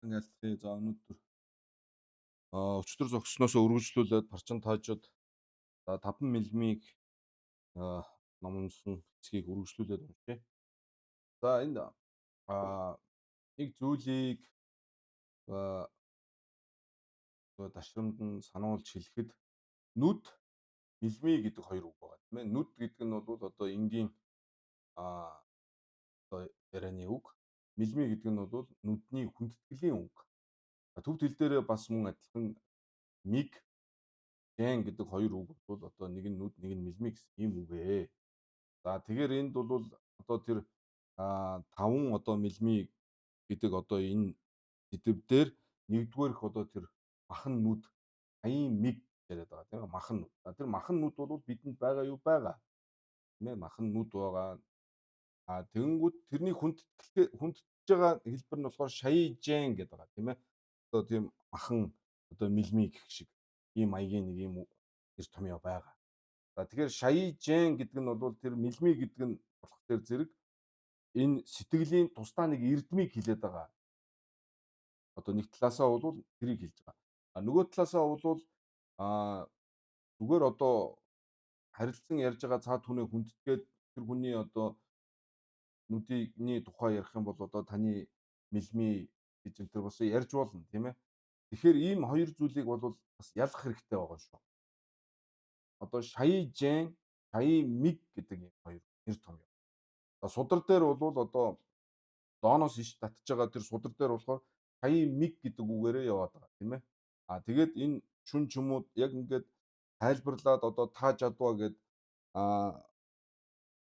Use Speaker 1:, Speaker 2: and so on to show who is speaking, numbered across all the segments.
Speaker 1: Сайхан айлтгая. За өнөөдөр өчигдөр зогссоноос өргөжлүүлээд Парчин таажууд за 5 мэлмиг номлосон хэсгийг үргэлжлүүлээд уншъя. За энд нэг зүйлийг дашрамд нь сануулж хэлэхэд нүд мэлми гэдэг хоёр үг байгаа, тийм ээ. Нүд гэдэг нь бол одоо энгийн одоо ярианы үг. Мэлми гэдэг нь бол нүдний хүндэтгэлийн үг. Төв төл дээрээ бас мөн адилхан миг, жэн гэдэг хоёр үг бол одоо нэг нь нүд, нэг нь мэлми гэсэн ийм үг ээ. За тэгэхээр энд бол одоо тэр таван одоо мэлми гэдэг одоо энэ сэдэв дээр нэгдүгээр их одоо тэр махан нүд аян миг яриад байгаа, тийм ээ, махан нүд. За тэр махан нүд бол бидэнд байгаа юу байгаа. Тийм ээ, махан нүд байгаа. А тэгэнгүүт тэрний хүндэтгэл хүндэтгэж байгаа хэлбэр нь болохоор шаяжэн гэдэг байгаа, тийм ээ. Одоо тийм махан одоо мэлми гэх шиг ийм маягийн нэг ийм нэр томьёо байгаа. За тэгэхээр шаяжэн гэдэг нь бол тэр мэлми гэдэг нь болохоор зэрэг энэ сэтгэлийн тусдаа нэг эрдмийг хилээд байгаа. Одоо нэг талаасаа бол тэрийг хэлж байгаа. А нөгөө талаасаа бол зүгээр одоо харилцан ярьж байгаа цаад хүнээ хүндэтгээд тэр хүний одоо нүдний тухай ярих юм бол одоо таны мэлми гэж энэ төр бас ярьж болно, тийм ээ. Тэгэхээр ийм хоёр зүйлийг бол бас ялгах хэрэгтэй байгаа шүү. Одоо шаяжэн, шаямиг гэдэг ийм хоёр нэр томьёо. За судар дээр бол одоо дооноос иш татж байгаа тэр судар дээр болохоор шаямиг гэдэг үгээрээ яваад байгаа, тийм ээ. А тэгээд энэ шүн чумууд яг ингээд тайлбарлаад одоо та жадва гэд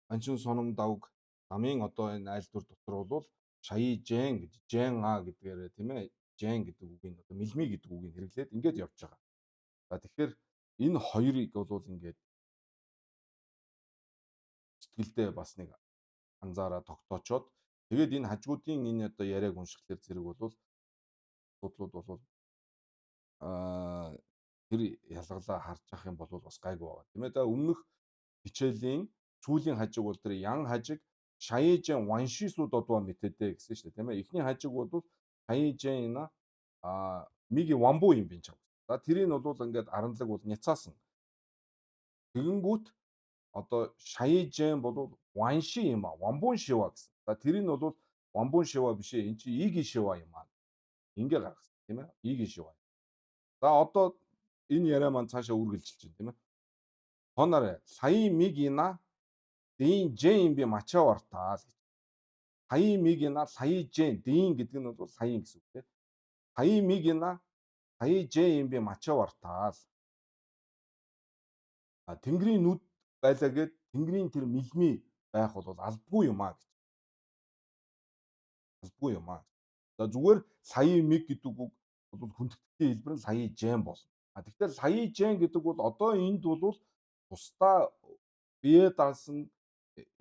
Speaker 1: анчин соном давг намын одоо энэ айлдвар дотор бол шаяжэн гэж жэн а гэдгээрээ, тийм ээ, жэн гэдэг үгийг одоо мэлми гэдэг үгийг хэрэглээд ингээд явж байгаа. За тэгэхээр энэ хоёрыг бол ингээд сэтгэлдээ бас нэг анзаараа тогтоочоод тэгээд энэ хажгуудын энэ одоо яриаг уншихлаар зэрэг бол судлууд бол тэр ялгалаа харж ах юм бол бас гайгүй байгаа, тийм ээ. За өмнөх хичээлийн сүүлийн хажиг бол тэр ян хажиг шаяжэн ваншису додва мэтэдэ гэсэн шүү дээ, тийм ээ. Эхний хажиг бол шаяжэн ина миги вамбу юм бин чав. За тэрийг нь бол ингээд аранлаг бол няцаасан. Тэгэнгүүт одоо шаяжэн бол ванши юм а вамбун шива гэсэн. За тэрийг нь бол вамбун шива биш ээ. Эн чи иги шива юм а. Ингээ гаргасан, тийм ээ. Иги шива. За одоо энэ яриа маань цаашаа үргэлжилж байна, тийм ээ. Хонорэ лаи мигина дийн жэн юм би мачаа вартаа гэж. Лаи мигина лаи жэн дийн гэдэг нь бол лаин гэсэн үг, тийм. Лаи мигина лаи жэн юм би мачаа вартаа. А тэнгэрийн нүд байлаа гэд тэнгэрийн тэр мэлми байх бол албагүй юм а гэж. Албагүй юм а. За зүгээр лаи миг гэдэг үг бол хүндэтгэлийн хэлбэр нь лаи жэн болно. А тэгэхээр лаи жэн гэдэг бол одоо энд бол тусдаа бие даасан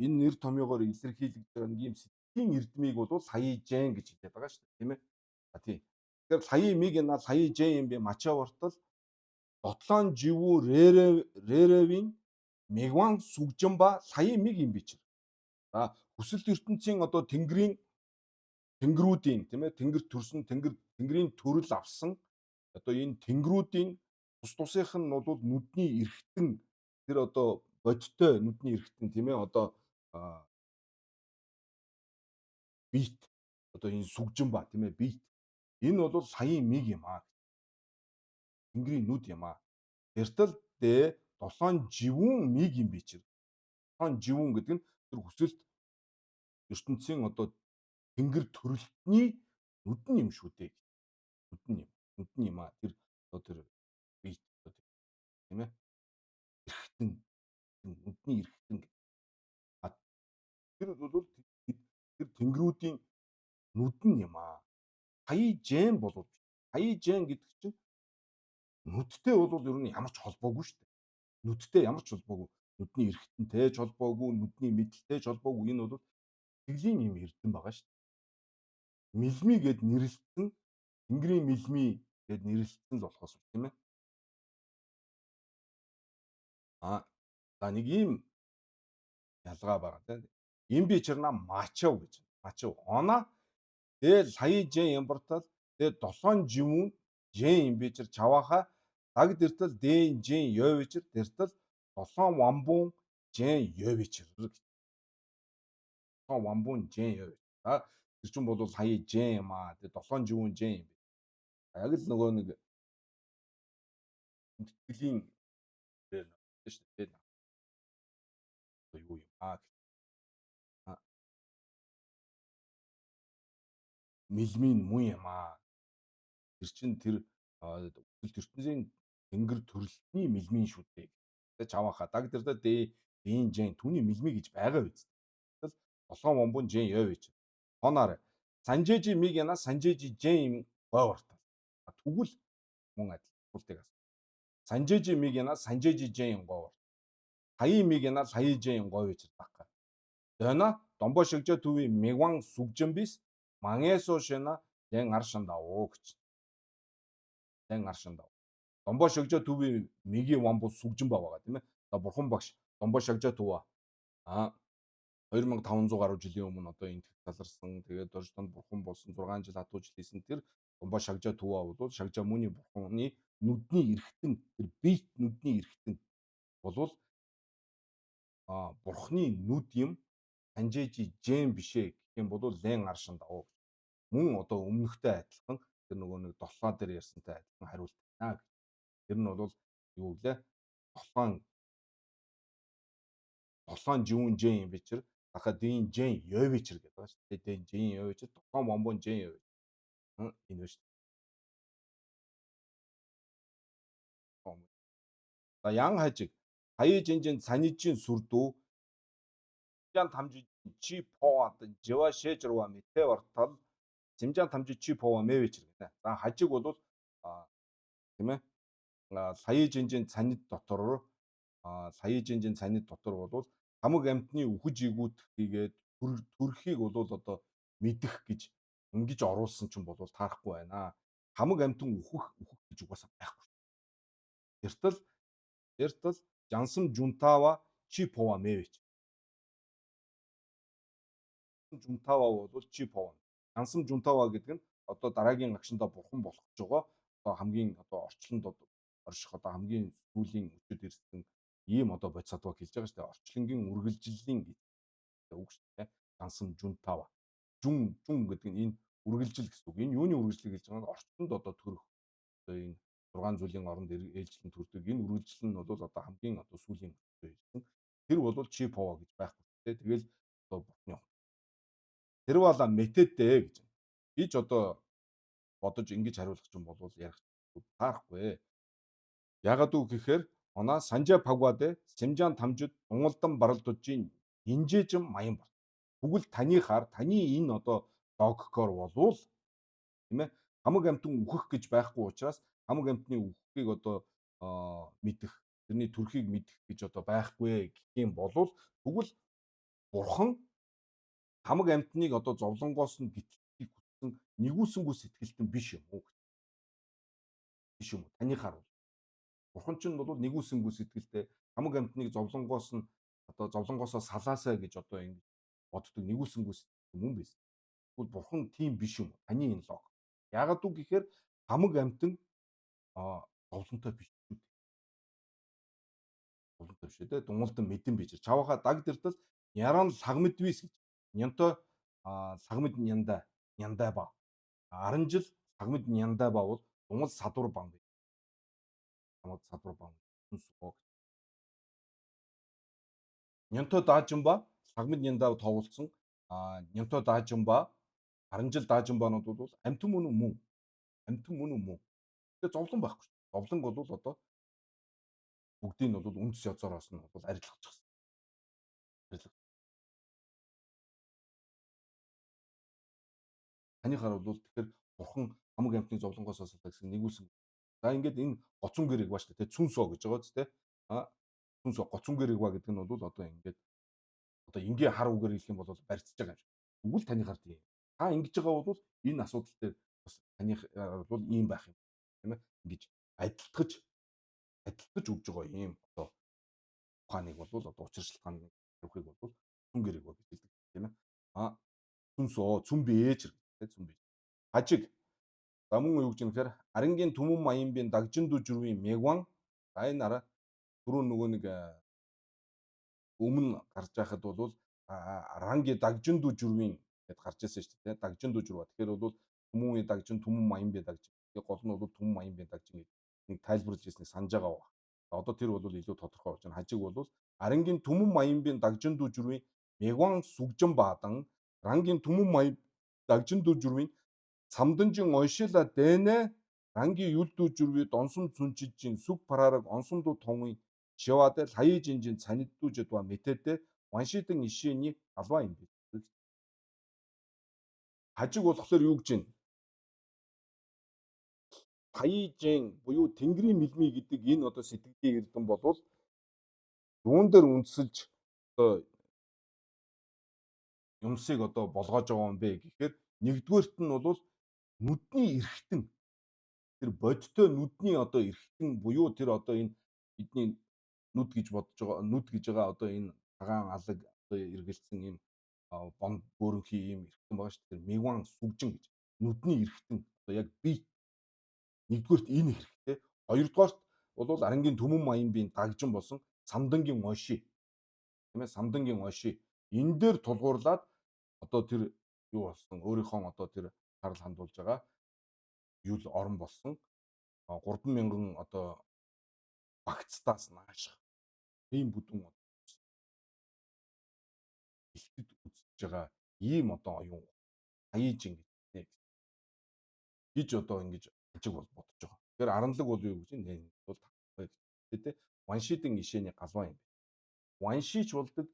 Speaker 1: энэ нэр томьёогоор илэрхийлэгдэж байгаа нэг юм сэтгэлийн эрдмийг бол лаи жэн гэж хэлээд байгаа шүү дээ, тийм ээ. А тийм. Тэгэхээр лаи миг на лаи жэн юм бэ мачаа бортол дотлон живүү рэрэвийн мегван сүгжин ба лаи миг юм бичэр. За хүсэлт ертөнцийн одоо тэнгэрийн тэнгэрүүдийн, тийм ээ, тэнгэр төрсөн тэнгэр тэнгэрийн төрөл авсан одоо энэ тэнгэрүүдийн тус тусынх нь бол нүдний эрхтэн тэр одоо бодтой нүдний эрхтэн, тийм ээ, одоо бит одоо энэ сүгжин ба, тийм ээ, бит энэ бол саяын миг юм аа, тэнгэрийн нүд юм аа. Тэртэл дэ долоон живүүн миг юм бичэр. Долоон живүүн гэдэг нь тэр хүсэлт ертөнцийн одоо тэнгэр төрөлтний нүд нь юм шүү дээ. Нүд нь юм. Нүд нь юм аа. Тэр одоо тэр бит одоо, тийм ээ. Эрхтэн нүдний эрхтэн. А тэр бол тэр тэнгэрүүдийн нүд нь юм аа. Хаяа жэн болов. Хаяа жэн гэдэг чинь нүдтэй бол ер нь ямар ч холбоогүй шүү дээ. Нүдтэй ямар ч холбоогүй. Нүдний эрхтэнтэй ч холбоогүй, нүдний мэдлэлтэй ч холбоогүй. Энэ бол сэтгэлийн юм эрдэм байгаа шүү дээ. Мэлми гэд нэрлэлсэн тэнгэрийн мэлми гэд нэрлэлсэн л болохоос, тийм ээ. А за нэг ийм ялгаа байгаа, тийм. Им би чирна мачав гэж. Мачав. Она дэ лаи жэн ямбартал Тэгээ долоон живүүн жэн юм бичэр чавааха даг дэртэл дэн жэн ёвичэр дэртэл долоон вамбун жэн ёвичэр гэж. Долоон вамбун жэн ёвич. За тэр чинь бол хаяа жэн юм аа. Тэгээ долоон живүүн жэн юм. Яг л нөгөө нэг сэтгэлийн шүү дээ. Юу юм аа. Мэлмийн мөн юм аа. Тэр чинь тэр үсэлт ертөнцийн тэнгэр төрөлтний мэлмийн шүү дээ. Тэ чавааха даг дэрдэ дэ дэн жэн түүний мэлми гэж байгаа биз. Тэгэл долоон бомбон жэн ёв гэж. Хоноор санжээжи миг яна санжээжи жэн юм гой вартал. Тэгвэл мөн адил асуултыг асуу. Санжээжи миг яна санжээжи жэн юм гой вартал. Хаяа миг яна хаяа жэн юм гой гэж дагга. Дойно домбо шигжээ түүви мигван сүгжэн бис мангесо шена лэн аршандаа гэж. Лэн аршандаа. Домбо шигжээ түүви миги вамбу сүгжэн ба байгаа тийм ээ. За бурхан багш домбо шигжээ түүва. А 2500 гаруй жилийн өмнө одоо энтгэх заларсан. Тэгээд доржтонд бурхан болсон 6 жил хатууж хийсэн тэр домбо шагжаа түүва бол шагжаа мөний бурханы нүдний эргэтэн тэр биет нүдний эргэтэн болвол а бурхны нүд юм санжээжи жэн бишээ гэх юм бол лэн аршин давуу. Мөн одоо өмнөхтэй адилхан тэр нөгөө нэг долоо дээр ярьсантай адилхан хариулт байна гэж. Тэр нь бол юу вэ? Долоон живүүн жэн юм бичэр дахад дийн жэн ёвичэр гэдэг байгаа шүү дээ. Дийн жэн ёвичэр долоон бомбон жэн ёвич. Энэ байна шүү. За ян хажиг хаяа жинжин санижин сүрдүү жан тамжи чи поад жива шэжрва мэтэ вартал зимжан тамжи чи пова мэвичэр гэнэ. За хажиг бол тийм ээ лаяа жинжин цанид дотор лаяа жинжин цанид дотор бол хамаг амьтны үхэж игүүт хийгээд төрхийг бол одоо мэдэх гэж ингэж оруулсан ч юм бол таарахгүй байна. Хамаг амьтан үхэх үхэх гэж угаасаа байхгүй. Тэртэл жансам жунтава чи пова мэвич. Жунтава бол чи пова. Жансам жунтава гэдэг нь одоо дараагийн агшиндаа бурхан болох гэж байгаа. Одоо хамгийн одоо орчлонд орших одоо хамгийн сүүлийн өчөд ирсэн ийм одоо бодисадва хэлж байгаа шүү дээ. Орчлонгийн үргэлжлэлийн үг шүү дээ. Жансам жунтава. Жун жун гэдэг нь энэ үргэлжил гэсэн үг. Энэ юуны үргэлжлэл гэж байгаа нь орчлонд одоо төрөх одоо энэ 6 зүйлийн оронд ээлжлэн төрдөг. Энэ үргэлжлэл нь бол одоо хамгийн одоо сүүлийн өчөд ирсэн. Тэр бол чи пова гэж байхгүй шүү дээ. Тэгэл одоо бурхны тэр бала мэтэдэ гэж. Гэж одоо бодож ингэж хариулах юм бол ярих таарахгүй. Ягаад үг гэхээр онаа санжа пагваде сэмжан тамжид тунгалдан баралдужийн инжээжм маян бол. Тэгвэл таны хаар таны энэ одоо логикоор болвол тийм ээ хамаг амьтан үхэх гэж байхгүй учраас хамаг амьтны үхэхийг одоо мэдэх тэрний төрхийг мэдэх гэж одоо байхгүй гэх юм болвол тэгвэл бурхан хамаг амьтныг одоо зовлонгоос нь гэтлэхийг хүссэн нэгүсэнгүү сэтгэлтэн биш юм уу? Биш юм уу? Таныхаар бол. Бурхан ч бол нэгүсэнгүү сэтгэлтэй хамаг амьтныг зовлонгоос нь одоо зовлонгоосоо салаасаа гэж одоо ингэж боддог нэгүсэнгүү сэтгэл мөн биз. Тэгвэл бурхан тийм биш юм уу? Таны энэ лог. Яагаад үг гэхээр хамаг амьтан зовлонтой биш үү? Зовлонтой биш үү? Дунгуулдан мэдэн биш. Чавааха даг дэртэл яран лагмэдвис гэж. Нянтой лагмэд нянда нянда ба. 10 жил лагмэд нянда ба бол дунгал садвар бан. Дунгал садвар бан. Сүнс. Нянтой даажин ба лагмэд нянда товолцсон нянтой даажин ба 10 жил даажин банууд бол амьтан мөн үү мөн. Амьтан мөн үү мөн. Тэгээ зовлон байхгүй шүү. Зовлон бол одоо бүгдийг нь бол үндэс ёзоороос нь бол арилгачихсан. Арилга. Таныхаар бол тэгэхээр бурхан хамаг амьтны зовлонгоос салаа гэсэн нэгүүлсэн. За ингээд энэ гоцон гэрэг ба шүү дээ. Цүнсо гэж байгаа зү тэ. А цүнсо гоцон гэрэг ба гэдэг нь бол одоо ингээд одоо энгийн хар үгээр хэлэх юм бол барьцж байгаа юм шиг. Тэгвэл таныхаар тийм. Та ингэж байгаа бол энэ асуудал дээр бас таных бол ийм байх юм. Тийм ээ. Ингэж адилтгаж өгж байгаа ийм одоо ухааныг бол одоо учир шалтгааныг хариухыг бол цүн гэрэг ба гэж хэлдэг тийм ээ. А цүнсөө цүн бэж гэдэг цүн бэж. Хажиг За мөн юу гэж юм гэхээр Арангийн түмэн маянбийн дагжин дүжрвийн мегван. За энэ араа түрүүн нөгөө нэг өмнө гарч байхад бол ранги дагжин дүжрвийн гэд гарч ирсэн шүү дээ. Дагжин дүжрва. Тэгэхээр бол түмэн дагжин, түмэн маянбийн дагжин. Тэгээ гол нь бол түмэн маянбийн дагжин гэдэг нэг тайлбарлаж ирснийг санаж байгаа ба. Одоо тэр бол илүү тодорхой болж байна. Хажиг бол Арангийн түмэн маянбийн дагжин дүжрвийн мегван сүгжин баадан рангийн түмэн маян дагжин дүжрвийн цамданжин оншила дэнэ рангийн юл дүүжрвийн донсом цүнчижин сүг парараг онсомдуу томын шиваде лхаяи жинжин цаниддүүжэд ба мэтэдэ ваншидэн ишээний алва юм би. Хажиг болохоор юу гэж байна? Таяижин буюу Тэнгэрийн мэлмий гэдэг энэ одоо сэтгэлийн эрдэм болвол юун дээр үндэсэлж одоо юмсыг одоо болгоож байгаа юм бэ гэхээр нэгдүгээрт нь бол нүдний эрхтэн, тэр бодтой нүдний одоо эрхтэн буюу тэр одоо энэ бидний нүд гэж бодож байгаа, нүд гэж байгаа одоо энэ цагаан алаг одоо эргэлцсэн ийм бонд бөөрөнхий ийм эрхтэн байгаа шүү дээ. Тэр мегван сүгжин гэж нүдний эрхтэн одоо яг би нэгдүгээрт энэ хэрэгтэй. Хоёрдугаарт бол Арангийн түмэн маян биеийн дагжин болсон самдангийн оши, тийм ээ, самдангийн оши энэ дээр тулгуурлаад одоо тэр юу болсон, өөрийнхөө одоо тэр харал хандуулж байгаа юул орон болсон 3000 одоо багцтаас нааших ийм бүдүүн элтэд үзэж байгаа ийм одоо оюун хаяижин гэж гэж одоо ингэж ажиг бол бодож байгаа. Тэгэхээр аранлаг бол юу гэж нэ бол гэж тэ ваншидын ишээний галван юм. Ваншич болдог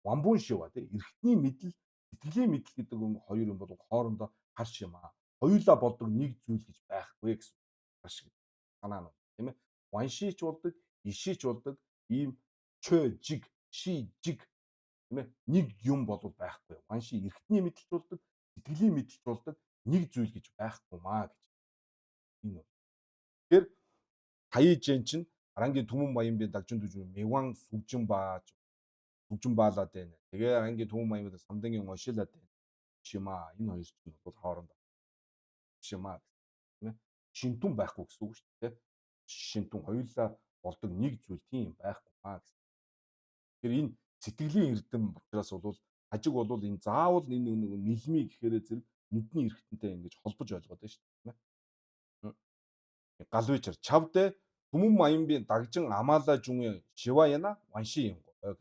Speaker 1: вамбун шива тэ эрхтний мэдэл, сэтгэлийн мэдэл гэдэг юм хоёр юм бол хоорондоо харш юм аа. Хоёулаа болдог нэг зүйл гэж байхгүй гэсэн харш гэдэг санаа нь тийм ээ. Ваншич болдог, ишээч болдог ийм чөө жиг, ши жиг тийм ээ, нэг юм болвол байхгүй. Ванши эрхтний мэдэлч болдог, сэтгэлийн мэдэлч болдог нэг зүйл гэж байхгүй маа гэж. Энэ бол. Тэгэхээр таяижэн чинь арангийн түмэн баян би дагжин дүж меван сүгжин бааж сүгжин баалаад байна. Тэгээ арангийн түмэн баян би самдангийн уншилаад байна. Шимаа энэ хоёр чинь бол хоорондоо шимаа тийм ээ. Шинтүн байхгүй гэсэн үг шүү дээ. Шинтүн хоёулаа болдог нэг зүйл тийм байхгүй маа гэсэн. Тэгэхээр энэ сэтгэлийн эрдэм учраас бол хажиг бол энэ заавал энэ нэг мэлми гэхээрээ зэрэг нүдний эрхтэнтэй ингэж холбож ойлгоод байна шүү дээ. Галвичар чавдэ түмэн маянбийн дагжин амаала жүнэ шива яна ванши юм гоо.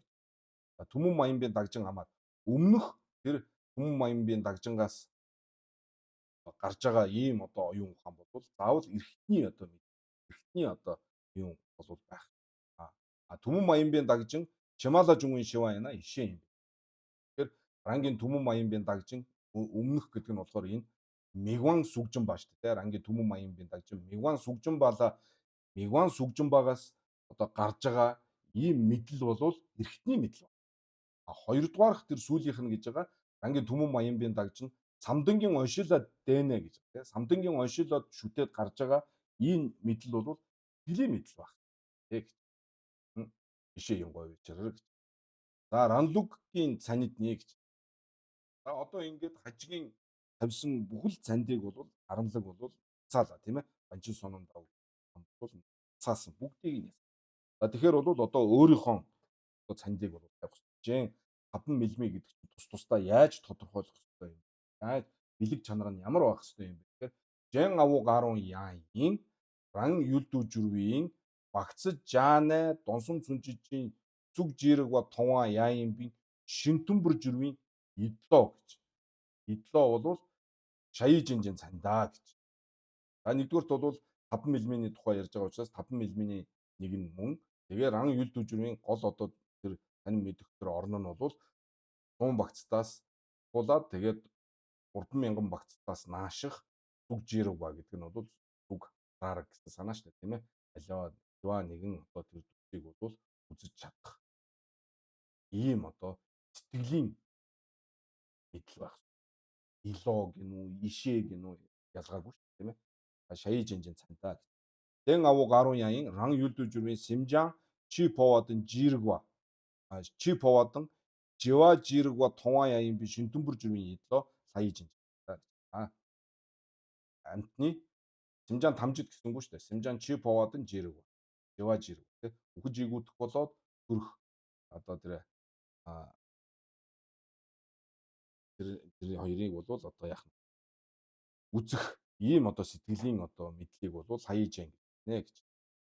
Speaker 1: Түмэн маянбийн дагжин амаа өмнөх тэр түмэн маянбийн дагжингаас гарч байгаа ийм одоо оюун ухаан бол заавал эрхтний одоо эрхтний одоо юм бол байх. А түмэн маянбийн дагжин чимала жүнгийн шива яна ишээ юм. Тэгэхээр рангийн түмэн маянбийн дагжин өмнөх гэдэг нь болохоор энэ мегван сүгжин баа шүү дээ. Рангийн түмэн маянбийн дагжин мегван сүгжин баала мегван сүгжин багаас одоо гарч байгаа ийм мэдэл болвол эрхтний мэдэл. А хоёрдугаарх тэр сүүлийнх нь гэж байгаа рангийн түмэн маянбийн дагжин самдангийн оншилоо дэнэ гэж тийм самдангийн оншилоод шүтээд гарч байгаа ийм мэдэл бол сэтгэлийн мэдэл баг. Тэг гэж. Ишээ юм гоё бичээрэй гэж. За ранлуггийн цанид нэг гэж. За одоо ингээд хажигийн тавьсан бүхэл цандыг бол аранлаг бол цаалаа тийм ээ. Банчин сонон дав бол цаасан бүгдийг нь. За тэгэхээр бол одоо өөрийнхөө одоо цандыг бол тавих хэрэгтэй. 5 мэлми гэдэг чинь тус тусдаа яаж тодорхойлох ёстой юм? Яаж бэлэг чанар нь ямар байх ёстой юм бэ гэхээр жэн авуу гаруун яаин ран юлдүжүрвийн багцаж жаанай донсом цүнжижийн зүг жирэг ба туваа яаин би шинтүмбэр жирвийн идлоо гэж. Идлоо бол шаяи жинжин цандаа гэж. За нэгдүгüрт бол 5 мм-ний тухай ярьж байгаа учраас 5 мм-ний нэг нь мөн. Тэгээ ран юлдүжүрвийн гол одоо тэр танин мэдэх тэр орн нь бол 100 багцтаас хулаад тэгээд 3000 багцтаас нааших зүг жирэг ба гэдэг нь бол зүг дараг гэсэн санаа шүү дээ тийм ээ. Аливаа аливаа нэгэн одоо тэр дүрсийг бол үзэж чадах ийм одоо сэтгэлийн мэдэл байх. Илоо гинүү, ишээ гинүү ялгаагүй шүү дээ тийм ээ. Шаяи жинжин цантаа гэж. Дэн авуу гаруун яин ран юлдүжүрвийн симжан чи повадан жиргва чи повадан жива жиргва туваа яин би шинтүмбэр жирвийн идлоо сая жинжин. А амтны Симжан тамжид гэсэнгүй шүү дээ. Симжан чи повоод нь жирэг. Жива жирэг тий. Үхэж игүүдэх болоод төрөх одоо тэр тэр тэр хоёрыг бол одоо яах нь үзэх ийм одоо сэтгэлийн одоо мэдлийг бол хаяжэн гэж нэ гэж.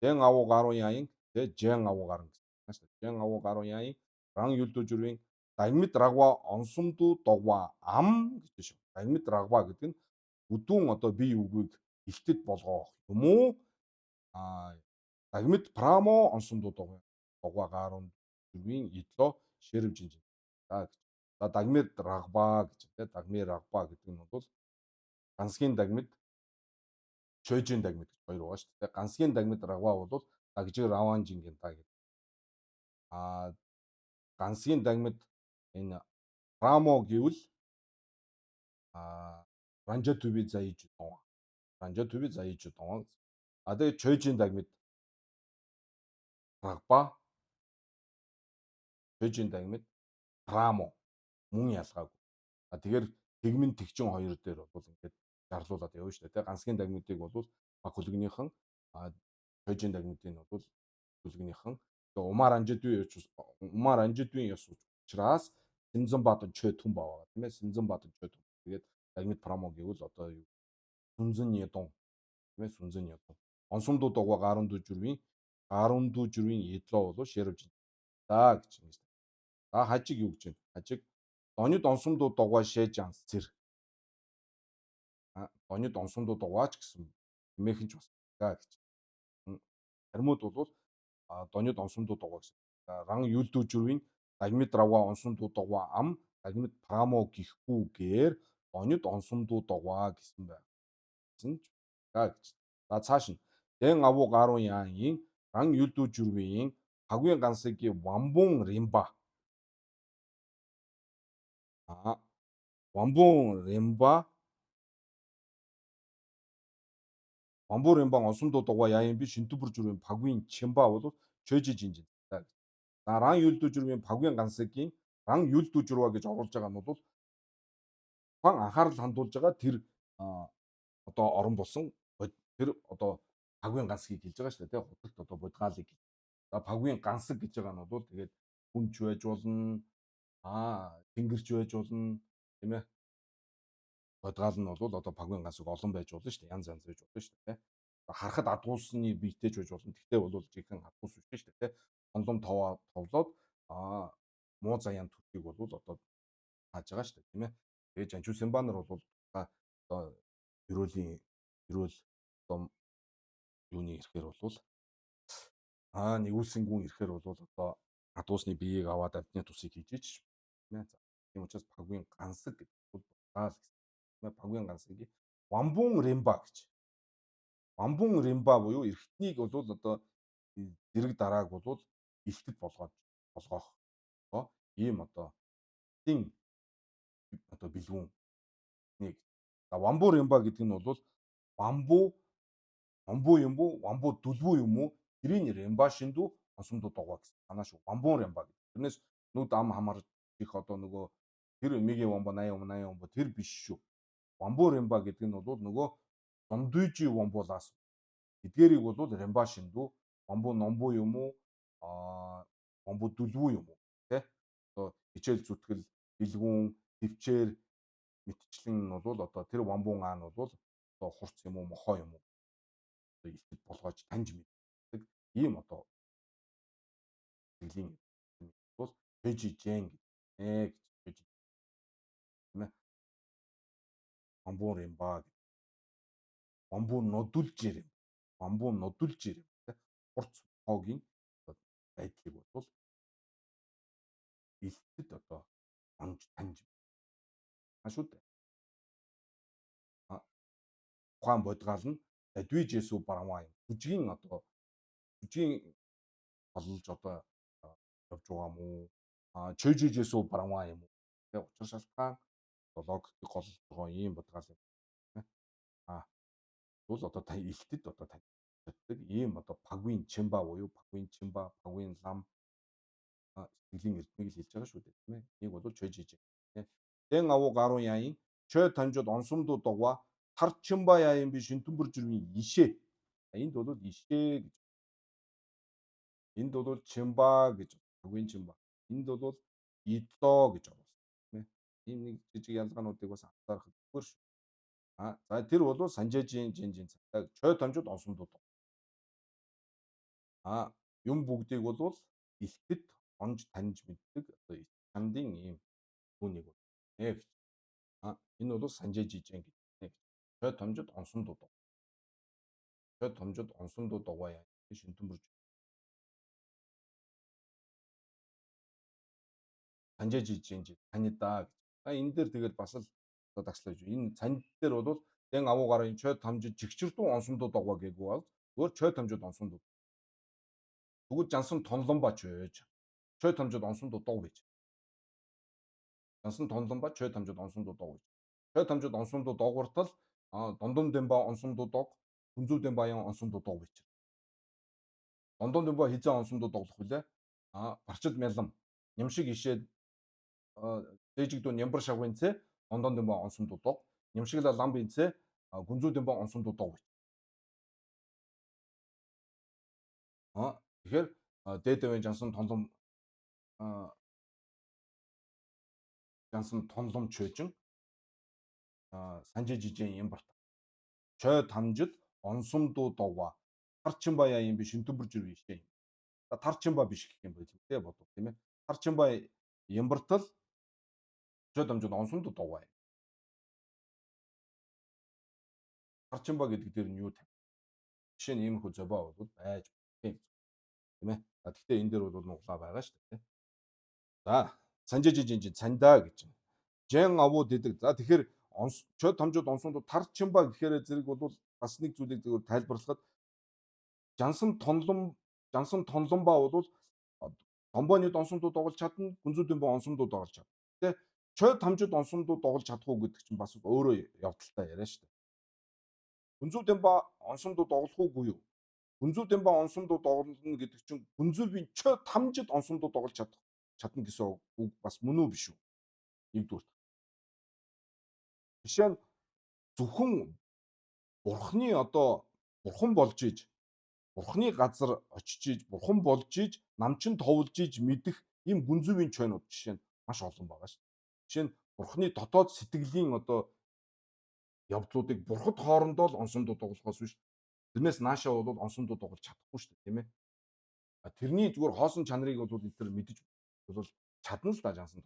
Speaker 1: Дэн авуу гаруун яин тэ жэн авуу гарan гэсэн шүү дээ. Жэн авуу гаруун яин ран юлдүү жүрвийн дагмид рагва онсомдуу догва ам гэж шүү. Дагмид рагва гэдэг нь бүдүүн одоо бие үгийг илтэд болгоох юм уу? А дагмид прамо онсомдуу догва догва гаруун жүрвийн идло шэрвжинж. За гэж. За дагмид рагба гэж тэ дагмид рагба гэдэг нь бол гансгийн дагмид чойжин дагмид гэж хоёр байгаа шүү дээ. Гансгийн дагмид рагва бол дагжиг раванжингийн та гэдэг. А гансгийн дагмид энэ рамо гэвэл а ранжа түби заиж дон. Ранжа түби заиж дон. А тэгээ чойжин дагмид рагба чойжин дагмид рамо мөн ялгаагүй. А тэгэхээр тэгмэн тэгчин хоёр дээр бол ингээд жарлуулад явна шүү дээ. Тэ гансгийн дагмидыг бол баг хүлгнийхэн чойжин дагмидыг нь бол хүлгнийхэн тэгээ умаар анжидвийн умаар анжидвийн ёс учраас Симзэн бадан чой түн баа тийм ээ Симзэн бадан чой түн. Тэгээд дагмид прамо гэвэл одоо юу сүнзэн ядон тийм ээ сүнзэн ядон. Онсомдуу догва гарундуу жүрвийн гарундуу жүрвийн идлоо бол шэрвж за гэж ингэж. За хажиг юу гэж вэ? Хажиг донид онсомдуу догва шээж ансцэр. Донид онсомдуу догваач гэсэн хэмээхэн ч бас гэж. Харимуд бол донид онсомдуу догва гэсэн. Ран юлдүү жүрвийн дагмид равга онсомдуу догва ам дагмид прамо гихгүүгээр донид онсомдуу догва гэсэн байна. Гэсэн ч гэж. За цааш нь дэн авуу гаруун яагийн ран юлдүү жүрвийн багвын гансагийн вамбун римба. А вамбун римба вамбу римбан онсомдуу догва яагийн би шинтүбүр жүрвийн багвын чимба бол чөжи жинжин. За ран юлдүү жүрвийн багвын гансагийн ран юлдүү жүрва гэж оруулж байгаа нь бол тухайн анхаарал хандуулж байгаа тэр одоо орон болсон тэр одоо багвын гансгийг хэлж байгаа шүү дээ тий худалд одоо будгаалыг. За багвын гансаг гэж байгаа нь бол тэгээд хүнч байж болно, тэнгэрч байж болно тийм ээ. Будгаал нь бол одоо багвын гансаг олон байж болно шүү дээ. Янз янз байж болно шүү дээ тий. Харахад адгуулсны биетэй ч байж болно. Тэгтээ бол жинхэнэ адгуулс биш шүү дээ тий. Онлом товоо товлоод муу заяан төрхийг бол одоо тааж байгаа шүү дээ тийм ээ. Тэгээд Жанчуу Симба нар бол одоо ерөөлийн ерөөл одоо юуны ирэхээр бол нэгүүлсэн гүн ирэхээр бол одоо адуусны биеийг аваад амьтны тусыг хийж ич тийм ээ. За тийм учраас багвын гансаг гэдэг бол будгаал гэсэн. Тийм ээ багвын гансагийг вамбун римба гэж. Вамбун римба буюу эрхтнийг бол одоо зэрэг дарааг бол илтэд болгоод болгоох одоо ийм одоо тин одоо бэлгүүн нэг. За вамбу римба гэдэг нь бол вамбу вамбу юм уу вамбу дүлбүү юм уу тэрийн римба шиндүү онсомдуу догоо гэсэн санаа шүү. Вамбун римба гэдэг. Тэрнээс нүд ам хамаар их одоо нөгөө тэр мигийн вамбу 80 80 вамбу тэр биш шүү. Вамбу римба гэдэг нь бол нөгөө дундүйжи вамбулаас эдгээрийг бол римба шиндүү вамбу номбу юм уу вамбу дүлбүү юм уу тэ одоо хичээл зүтгэл бэлгүүн төвчээр мэтчлэн нь бол одоо тэр вамбун аа нь бол одоо хурц юм уу мохоо юм уу одоо илтэд болгоож таньж мэддэг ийм одоо сэтгэлийн бол Пэжи жэн гэж гэж тийм ээ вамбун римба гэдэг вамбу нодулжэр юм вамбу нодулжэр юм тэ хурц мохоогийн байдлыг бол илтэд одоо онж таньж шүү дээ. Тухайн бодгаал нь дадвижээсүү барамаа юм. Бүжгийн одоо бүжгийн олж одоо явж байгаа мó чөйжижээсүү барамаа юм уу. Тэгээ учир шалтгаан логикийг голж байгаа ийм бодгаал юм. Бол одоо та илтэд одоо та чаддаг ийм одоо пагвын чимба буюу пагвын чимба, пагвын лам сэтгэлийн эрдмийг л хэлж байгаа шүү дээ тийм ээ. Нэг бол чөйжиж. Дэн авуу гаруун яин чой танжууд онсомдуу догва Тарчимба яа юм би шинтүмбэр жирвийн ишээ. Энд бол ишээ гэж. Энд бол чимба гэж. Үгийн чимба. Энд бол идлоо гэж оруулсан, тийм ээ. Ийм нэг жижиг ялгаануудыг бас анзаарах зүгээр шүү. За тэр бол санжээжийн жинжин цагдаа чой томжид онсомдууд. Юм бүгдийг бол илтэд онж таньж мэддэг одоо чандын ийм түүнийг бол нэ гэж. Энэ бол санжээжижэн гэж нэ гэж. Чой томжид онсомдууд. Чой томжид онсомдууд угаая шинтэмбэрж. Санжээжижэн танида гэж. За энэ дээр тэгэл бас л одоо дагслаж. Энэ цанд дээр бол дэн авуугаараа энэ чой тамжид жигчэрдүү онсомдууд угаа гээгүй бол өөр чой тамжид онсомдууд. Тэгвэл жансан тонлон ба чойж. Чой тамжид онсомдууд дог гэж. Жансан тонлон ба чой тамжид онсомдууд дог гэж. Чой тамжид онсомдууд догвартал дондом дэмба онсомдууд дог, хүнзүү дэмбаян онсомдууд дог гэж. Дондом дэмба хизээ онсомдууд доглох вүлээ? Барчид мялам нямшиг ишээд дээжигдүү нямбар шавгын цэ дондом дэмба онсомдууд дог, нямшигла ламбын цэ гүнзүү дэмба онсомдууд дог гэж. Тэгэхээр дээдэвэн жансан тонлом жансан тонлом чойжин санжижижэн ямбарт чой тамжид онсомдуу догва тарчимба яа юм би шинтүмбэр жир ишээ юм. Тарчимба биш гэх юм байл тэ бодов тийм ээ. Тарчимба ямбартал чой тамжид онсомдуу догва. Тарчимба гэдэг дээр нь юу тавь. Жишээ нь иймэрхүү зобоо бол байж тийм тийм ээ. Гэхдээ энэ дээр бол нуглаа байгаа шүү дээ. За санжижижин цандаа гэж. Жэн авуу дэдэг. За тэгэхээр чой томжууд онсондуу тарчимба гэхээр зэрэг бол бас нэг зүйлийг зөвхөн тайлбарлахад жансан тонлом жансан тонломба бол домбооны донсомдуу доголж чадна, гүнзүүдэн бо онсомдуу доголж чадна. Гэтэ чой тамжид онсомдуу доголж чадах уу гэдэг чинь бас өөрөө явдалтай яриа шүү дээ. Гүнзүүдэн ба онсомдуу доголох уугүй юу? Гүнзүүдэн ба онсомдуу доголно гэдэг чинь гүнзүүгийн чой тамжид онсомдуу доголж чадна гэсэн үг бас мөн үү биш үү? Нэгдүгээр. Жишээ нь зөвхөн бурхны одоо бурхан болж иж бурхны газар очиж иж бурхан болж иж намчин товлж иж мэдэх ийм гүнзүүгийн чойнууд жишээ нь маш олон байгаа шүү. Жишээ нь бурхны дотоод сэтгэлийн одоо явдлуудыг бурхад хоорондоо л онсомдуу дуглахоос биш. Тэрнээс наашаа бол онсомдуу дуглаж чадахгүй шүү дээ, тийм ээ. Тэрний зүгээр хоосон чанарыг бол энэ төр мэдэж бол чадна л да жансан.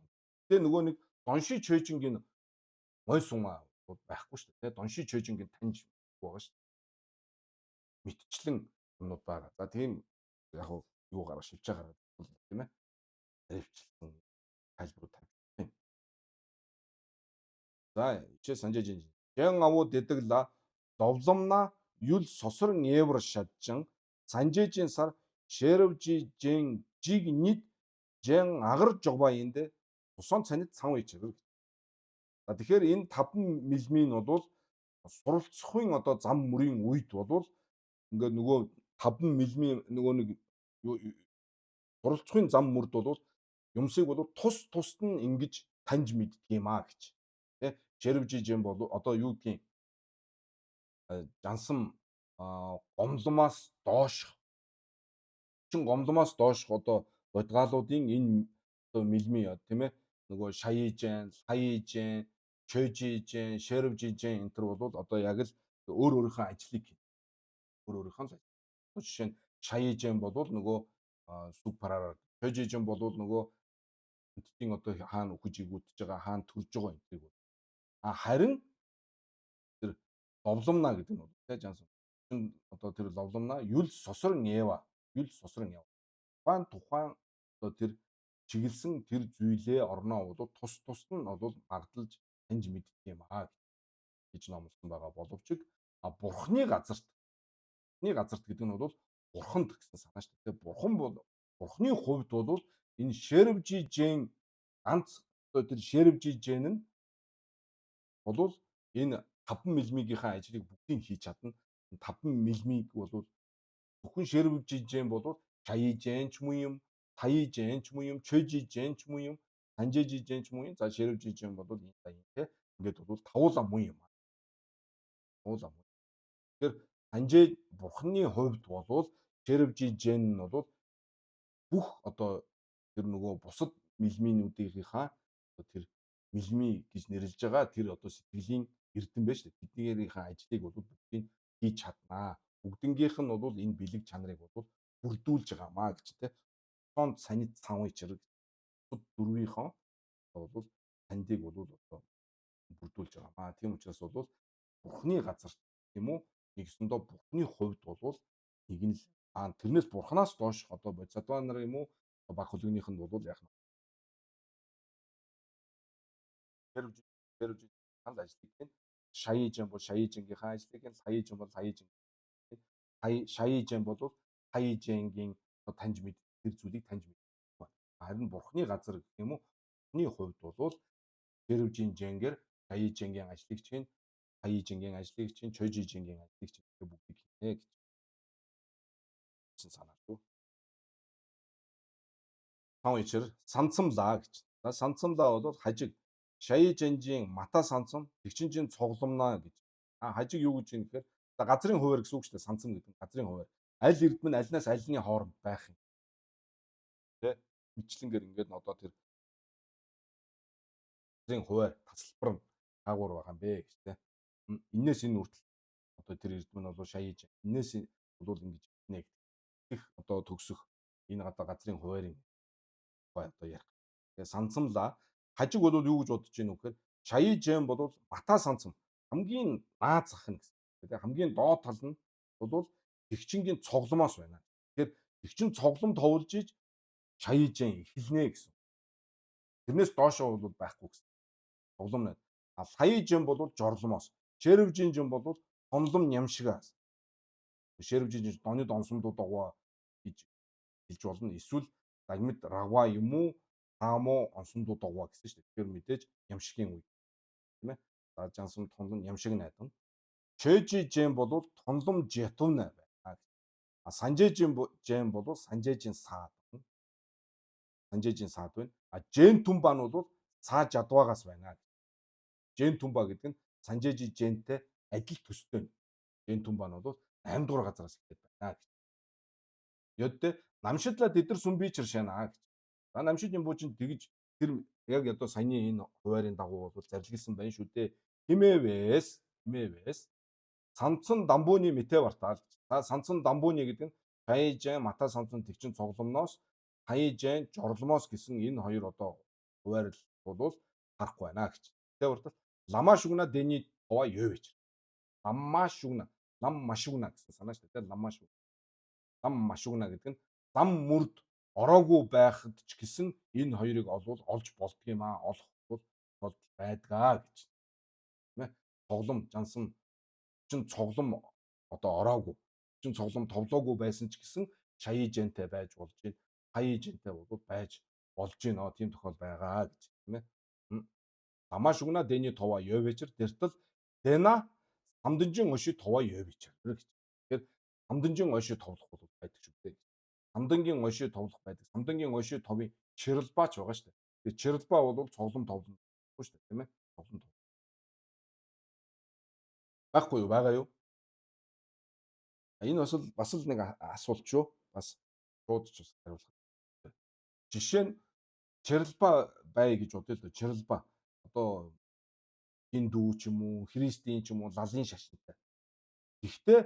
Speaker 1: Тэгээ нөгөө нэг донши чойжингийн мой сумаа бол байхгүй шүү дээ. Донши чойжингийн таньж байгаа шүү дээ. Мэдчлэн юмнууд байгаа. За тийм яг юу гарах шилжээ гаргаад тийм ээ. Таривчлсан тайлбарууд тавьчих юм. За ичээ санжиж Жэн авуу дэдэгла ловломна юл сосрон евр шаджин санжээжин сар шервжи жэн жиг нид жэн агар жогба индэ тусон цанид сан ичэр. За тэгэхээр энэ 5 мэлмийн бол суралцахын одоо зам мөрийн үед бол ингээд нөгөө 5 мэлмийн нөгөө нэг суралцахын зам мөрд бол юмсыг бол тус тусд нь ингэж таньж мэддэг юм а гэж. Тэ шервжижэн бол одоо юу гэдгийг жансан гомломоос доошх чин гомломоос доошх одоо бодгаалуудын энэ одоо мэлми тийм ээ нөгөө шаяижэн, лаяижэн, чойжижэн, шервжижэн энэ төр бол одоо яг л өөр өөрийнхөө ажлыг хий. Өөр өөрийнхөө л ажил. Жишээ нь шаяижэн бол нөгөө сүг параараа, чойжижэн бол нөгөө энтдийн одоо хаана үхэж игүүдж байгаа, хаана төрж байгаа энтрийг бол. Харин тэр ловломна гэдэг нь бол тэ жансан. Одоо тэр ловломна юл сосрон ева, юл сосрон ева. Тухайн одоо тэр чиглэсэн тэр зүйлээ орноо бол тус тусд нь бол магдалж таньж мэддэг юм аа гэж номлосон байгаа боловч бурхны газарт гэдэг нь бол бурханд гэсэн санаа шүү дээ. Бурхан бол бурхны хувьд бол энэ шервжижэн ганц одоо тэр шервжижэн нь бол энэ 5 мэлмигийнхаа ажлыг бүгдийг хийж чадна. 5 мэлмиг бол зөвхөн шервжижэн бол чаяижэн ч мөн юм, таяижэн ч мөн юм, чөйжижэн ч мөн юм, санжээжижэн ч мөн юм. За шервжижэн бол энэ та юм те. Ингээд бол тавуулаа мөн юм. Уул ам. Тэгэхээр Санжээ бурхны хувьд болвол Шервжи Жен нь бол бүх одоо тэр нөгөө бусад мэлминүүдийнхаа одоо тэр мэлми гэж нэрлэж байгаа тэр одоо сэтгэлийн эрдэм байж шүү дээ. Тэднийхээ ажлыг бол бүгдийг хийж чаднаа. Бүгднгийнх нь бол энэ бэлэг чанарыг бол бүрдүүлж байгаамаа гэж тэ. Тонд санит цанвын чирэг дөрвийнхөө бол сандыг бол одоо бүрдүүлж байгаамаа. Тийм учраас бол бурхны газар тийм үү? Нэгсэндээ бурхны хувьд бол нэг нь л тэрнээс бурхнаас доош одоо бодисадва нар юм уу баг хөлгөнийх нь бол яг нь тэр ханд ажлыг хийн. Шаяжин бол шаяжингийнхаа ажлыг хийн, хаяжин бол хаяжин. Шаяжин бол хаяжингийн таньж мэд тэр зүйлийг таньж мэд. Харин бурхны газар гэх юм уу? Бурхны хувьд бол Тэрвжин женгэр шаяжингийн ажлыг чин, хаяжингийн ажлыг чин, чожижингийн ажлыг чин гэх бүгдийг хийнэ гэж санаа шүү. Таван ичэр сансамлаа гэж. За сансамлаа бол хажиг Шаяжинжийн мата сансам тэгчинжин цугламнаа гэж. Хажиг юу гэж юм гэхээр за газрын хуваар гэсэн үг шүү дээ. Сансам гэдэг нь газрын хуваар. Аль эрдэм нь альнаас альны хооронд байх юм. Тэ? Мэтлэнгээр ингээд одоо тэр газрын хуваар тасалбар нь хаагур байгаа юм бэ гэж тэ. Энээс энэ хүртэл одоо тэр эрдэм нь бол шаяж. Энээс бол ингэж нэг их одоо төгсөх энэ одоо газрын хуваарын тухай одоо ярих. Тэгээ сансамлаа хажиг бол юу гэж бодож гин үү гэхээр Шаяжэн бол бата сансам хамгийн наад зах нь гэсэн. Тэгээ хамгийн доод тал нь бол тэгчингийн цогломоос байна. Тэгэхээр тэгчин цоглом товлж иж Шаяжэн эхэлнэ гэсэн. Тэрнээс доошоо бол байхгүй гэсэн. Цоглом нэ. А Лаяжэн бол жорломоос. Шэрвжинжин бол томлом нямшигаас. Шэрвжинжин донид онсомдуу догваа гэж хэлж болно. Эсвэл дагмид рагва юм уу таамуу онсомдуу догваа гэсэн шүү дээ. Тэгэхээр мэдээж ямшигийн үе. Тийм ээ. За жансам тунлан ямшиг найдан. Чэжи жэн бол тунлам жетувна байна. А санжэжин жэн бол санжэжин саад. Санжэжин саад байна. А жэн түмба нь бол цаа жадваагаас байна. Жэн түмба гэдэг нь санжэжи жэнтэй адил төстэй. Жэн түмба нь бол 8 дугаар газараас эхлэх байна гэж. Ёддэ намшидлаа тэдэр сүмби чиршаана гэж. За намшид юмбуучин тэгж тэр яг одоо саяны энэ хуваарын дагуу бол зарлигласан байна шүү дээ. Химээвэс химээвэс самцан дамбууны мэтэ бартаал. За самцан дамбууны гэдэг нь Хаяжэн мата самцан тэгчин цугломноос Хаяжэн жорломоос гэсэн энэ хоёр одоо хуваарлал бол харахгүй байна гэж. Тэ бартал ламаа шүгна дэний товаа ёвэж. Ламаа шүгна, лам машугна гэсэн санаа шүү дээ. Ламаа шүгна. Лам машугна гэдэг нь зам мөрд ороогүй байхад ч гэсэн энэ хоёрыг олвол олж болдго юм аа. Олох бол тохиолдол байдгаа гэж. Тийм ээ. Цоглом жансан чин цоглом одоо ороогүй. Чин цоглом товлоогүй байсан ч гэсэн шаяжэнтэй байж болж байна. Хаяжэнтэй бол байж болж байна. Тийм тохиол байгаа гэж тийм ээ. Ламаа шүгна дэний товаа ёвэжэр дэртэл дэна самданжин оши товаа ёвэжэр гэж. Тэгэхээр самданжин оши товлох бол байдаг шүү дээ. Самдангийн оши товлох байдаг. Самдангийн оши товын чирэлбаач байгаа шүү дээ. Тэгээ чирэлбаа бол цоглом товлно шүү дээ, тийм ээ. Цоглом тов. Байхгүй юу? Байгаа юу? Энэ бас л нэг асуулт шүү. Бас шууд ч бас хариулах. Жишээ нь чирэлбаа бай гэж бодъё л доо. Чирэлбаа одоо хиндүү ч юм уу, христийн ч юм уу, лалын шашинтай. Гэхдээ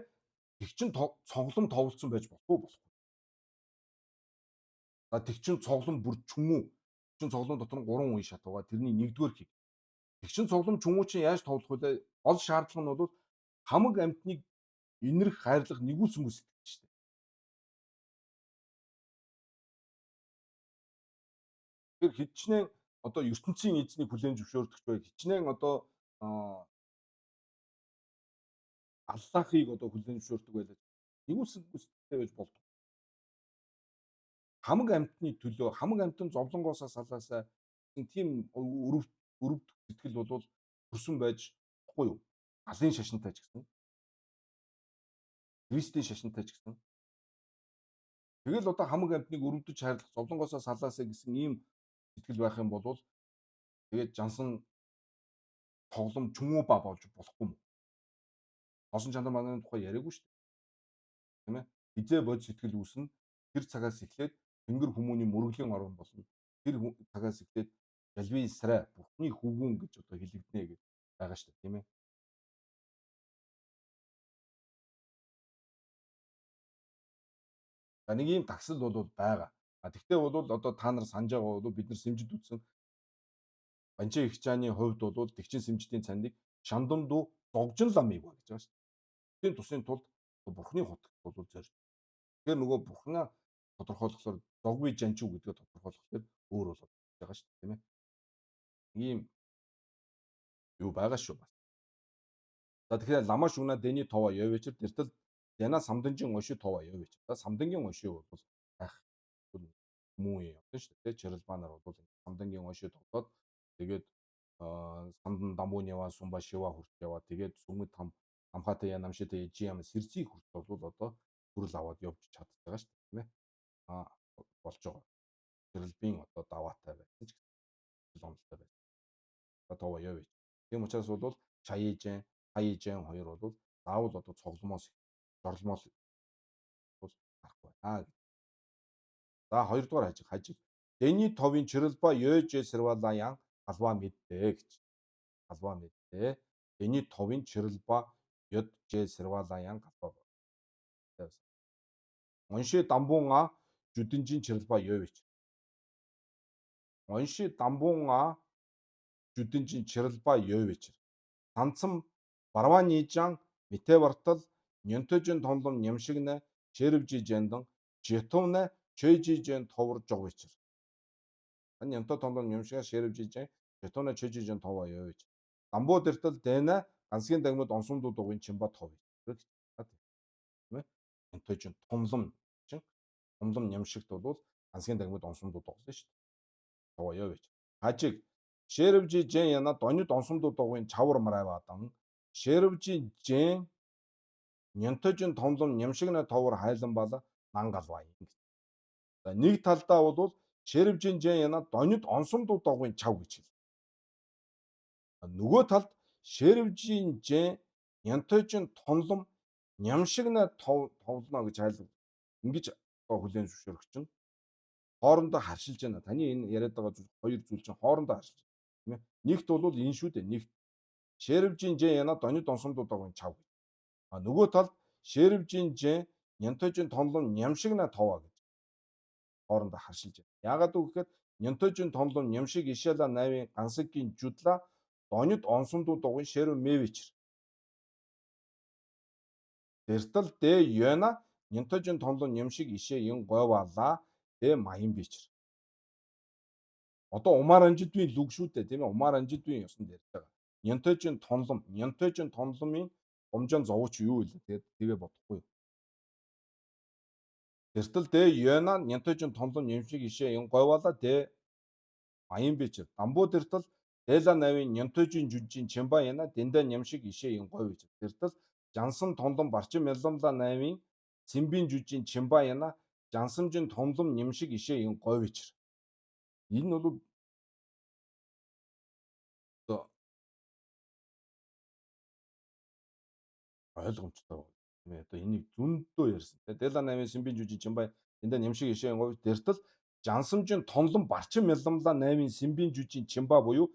Speaker 1: тэг чин цоглом товлцсон байж болохгүй болохгүй. За тэг чин цоглом бүр чүмүү. Тэг чин цоглом дотор нь 3 үе шат байгаа. Тэрний нэгдүгээр хийг. Тэг чин цоглом чүмүү чинь яаж товлох вэ? Гол шаардлага нь бол хамаг амьтныг инэрх хайрлах нэгүүлсэнгүү сэтгэл шүү дээ. Тэгэхээр хичнээн одоо ертөнцийн эзнийг хүлээн зөвшөөрдөг бай. Хичнээн одоо Аллахыг одоо хүлээн зөвшөөрдөг байлаа. Нэгүүлсэнгүү сэтгэлтэй байж болдог. Хамаг амьтны төлөө хамаг амьтан зовлонгоосоо салаасаа тийм өрөвдөх сэтгэл бол төрсөн байж болохгүй юу? Алын шашинтай ч гэсэн. Христийн шашинтай ч гэсэн. Тэгэл одоо хамаг амьтныг өрөвдөж хайрлах, зовлонгоосоо салаасаа гэсэн ийм сэтгэл байх юм бол тэгээд жансан тоглом чүмүү ба болж болохгүй юм. Тосон чанар манарын тухай яриаггүй шүү дээ. Тийм ээ. Хизээ бод сэтгэл үүснэ. Тэр цагаас эхлээд тэнгэр хүмүүний мөргөлийн орон болно. Тэр цагаас эхлээд Жалви Исрай Бурхны хөвгүүн гэж одоо хэлэгдэнэ гэж байгаа шүү дээ, тийм ээ. За нэг ийм тагсал бол байгаа. А тэгтээ бол одоо та нар санаж байгаа бол бид нар сэмжид үтсэн Банчи Ихчааны хувьд бол Тэгчин сэмждийн цандыг шандан дүү зогжин ламыг ба гэж байгаа шүү дээ. Тийм тусын тулд Бурхны хутагт бол зорж. Тэгэхээр нөгөө Бурхнаа тодорхойлохлоор зогви жанчуу гэдгээ тодорхойлохлоор өөр болоод байгаа шүү дээ, тийм ээ. Ийм юу байгаа шүү бас. За тэгэхээр лама шүнэ дэний това ёвэчэр дэртэл яна самданжин оши това ёвэчэр. За самдангийн оши бол байх муу юм явсан шүү дээ. Чирэлбанаар бол самдангийн оши тоглоод тэгээд самдан дамбуу нява сумба шива хүрт яваа. Тэгээд сүмэд там амхатай я намшитай жиам сэрзий хүрт бол одоо төрөл аваад явж чадж байгаа шүү дээ, тийм ээ. А болж байгаа. Чирэлбийн одоо даваатай байсан ч гэсэн онолтой байсан. За това явъя. Тийм учраас бол Чаяжэн, Хаяжэн хоёр бол заавал одоо цогломоос жорломоос бол гарахгүй байна гэж. За хоёрдугаар хажиг хажиг. Дэний товын чирэлба ёж сэрвалаян галва мэддэ гэж. Галва мэддэ. Дэний товын чирэлба ёд ж сэрвалаян галва. Онши дамбунга жүдэнжин чирэлба ёвич. Онши дамбунга жүдэнжин чирэлба ёвич. Данцам барванижан митевартал нёнтожин томлом нямшигнэ шэрвжи жэндан жетовнэ чөйжижэн товор жогвичэр. Ан нёнто томлом нямшига шэрвжижэн жетовнэ чөйжижэн товоо ёвич. Дамбуу дэртэл дэнэ гансгийн дагмад онсомдуу дугуйн чимба тов. Тийм ээ. Нёнтожин томлом чин томлом нямшигт бол гансгийн дагмад онсомдуу дуглаа шүү дээ. Товоо ёвич. Хажиг шэрвжи жэн яна донид онсомдуу дугуйн чавар марайвадан шэрвжи жэн нянтожин томлом нямшигна товор хайлан бала нангалваа юм. За нэг талдаа бол шэрвжин жэн яна донид онсомдуу дугуйн чав гэж хэл. Нөгөө талд шэрвжин жэн нянтожин томлом нямшигна товлно гэж хайлан ингэж хүлээн зөвшөөрөх чинь хоорондоо харшилж байна. Таны энэ яриад байгаа зүйл хоёр зүйл чинь хоорондоо харшилж байна. Тийм ээ. Нэгт бол энэ шүү дээ. Нэгт шэрвжин жэн яна донид онсомдуу дугуйн чав гэж. А нөгөө талд шэрвжин жэн нянтожин томлом нямшигна товаа гэж хоорондоо харшилж байна. Яагаад үг гэхээр нянтожин томлом нямшиг ишэла навийн гансаггийн жудла донид онсомдуу дугуйн шэрв мэвичэр. Дэртэл дэ ёна нянтожин томлом нямшиг ишээ ин гойвала дэ маян бичэр. Одоо умаар анжидвийн лүг шүү дээ, тийм ээ. Умаар анжидвийн ёсонд ярьж байгаа. Нянтожин томлом, нянтожин томломын гомжон зовооч юу вэ? Тэгээд тэгээ бодохгүй. Тэртэл дэ ёна нянтожин томлом нямшиг ишээ ин гойвала дэ маян бичэр. Дамбуу дэртэл Дэла навийн нянтожин жүжин чимба яна дэндэ нямшиг ишээ ин гой бичэр. Тэртэл жансан томлом барчин мялламла навийн цэмбийн жүжин чимба яна жансамжин томлом нямшиг ишээ ин гой бичэр. Энэ бол одоо ойлгомжтой байна. Тийм ээ. Одоо энийг зөндөө ярьсан. Дэла навийн цэмбийн жүжин чимба дэндэ нямшиг ишээ ин гой дэртэл жансамжин томлом барчин мялламла навийн цэмбийн жүжин чимба буюу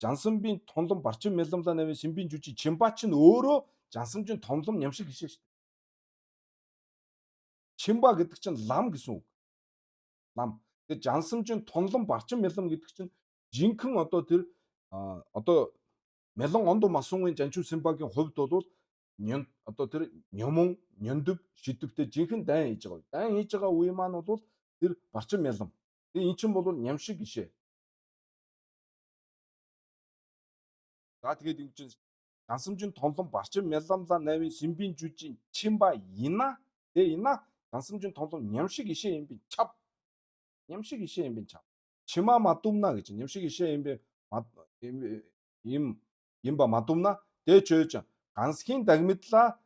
Speaker 1: жансамбийн тунлам барчин мялламла навийн сэмбийн жүжиг чимба чинь өөрөө жансамжин томлом нямшиг хишээ шүү дээ. Чимба гэдэг чинь лам гэсэн үг. Лам. Тэгээ жансамжин тунлам барчин мялам гэдэг чинь жинхэнэ одоо тэр одоо мялан ондо масунгийн жанчуу симбагийн хувьд бол одоо тэр нямун, няндөв, шидэвтэй жинхэнэ дайн хийж байгаа. Дайн хийж байгаа үе маань бол тэр барчин мялам. Тэгээ эн чинь бол нямшиг гişэ. За тэгээд ингэ чинь гансамжин томлон барчин мяламла навийн симбийн жүжин чимба ина тэгээ ина гансамжин томлон нямшиг ишээ юм би чав нямшиг ишээ юм би чав чима мадумна гэж нямшиг ишээ юм би им юм ба мадумна дэ чөөж гансхийн дагмидла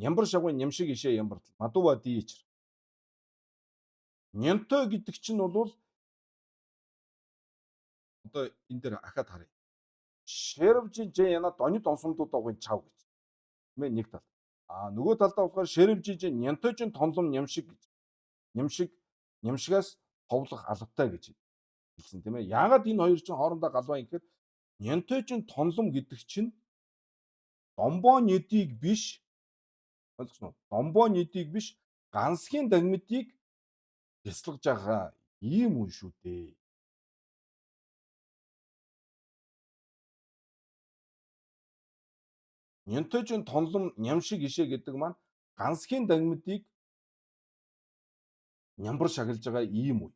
Speaker 1: нямбар шагвын нямшиг ишээ ямбар мадува дийчэр нянтой гэдэг чинь бол одоо энэ дээр ахаад харъя. Шэрвжин жэн яна донид онсомдуу догын чав гэж. Тийм ээ, нэг талд. А нөгөө талдаа болохоор шэрвжиж нянтожин тонлом нямшиг гэж. Нямшиг нямшигаас товлох албатай гэж хэлсэн, тийм ээ. Яагаад энэ хоёр чинь хоорондоо галваа юм гэхээр нянтожин тонлом гэдэг чинь домбоо нэдийг биш, ойлгосноо? Домбоо нэдийг биш, гансхийн дагмидыг бясалгаж байгаа ийм үн шүү дээ. Нянтожин тонлом нямшиг ишээ гэдэг маань гансхийн дагмидыг нямбар шагалж байгаа ийм үе.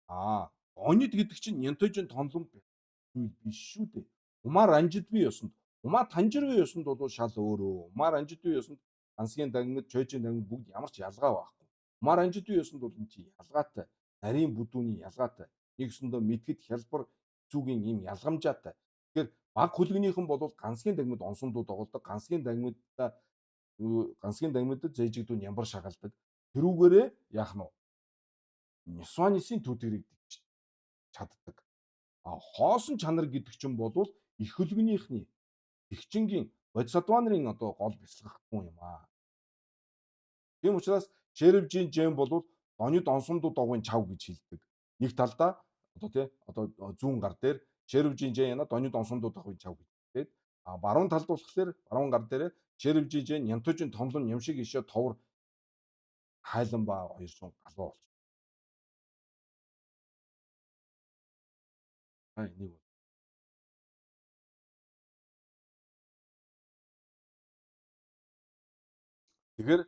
Speaker 1: Аа, онид гэдэг чинь нянтожин тонлом зүйл биш шүү дээ. Умаар анжидви ёсонд, умаа танжирви ёсонд бол шал өөрөө. Умаар анжидви ёсонд гансгийн дагмид, чойжин дагмид бүгд ямар ч ялгаа байхгүй. Умаар анжидви ёсонд бол энэ чинь ялгаатай. Нарийн бүдүүний ялгаатай. Нэг өсөндөө мэдгэд хялбар зүгийн ийм ялгамжаатай. Тэгэхээр баг хүлгэнийхэн бол гансгийн дагмид онсондуу доголдог. Гансгийн дагмидаа гансгийн дагмидад зээжигдүү нямбар шагалдаг. Тэрүүгээрээ яах нь вэ? Нисванисын төдөрийг чаддаг. А хоосон чанар гэдэг чинь бол их хөлгөнийхний тэгчингийн бодисадва нарын одоо гол бясалгах хүн юм аа. Тийм учраас Шервжин Жен бол донид онсомдуу догын чав гэж хэлдэг. Нэг талдаа одоо тий одоо зүүн гар дээр Шервжин Жен яна донид онсомдуу догын чав гэж хэлдэг. А баруун талд болохоор баруун гар дээр Шервжин Жен Янтожин томлон нямшиг ишээ товор хайлан ба хоёр чун галуу болчих. А энийг бол. Тэгэхээр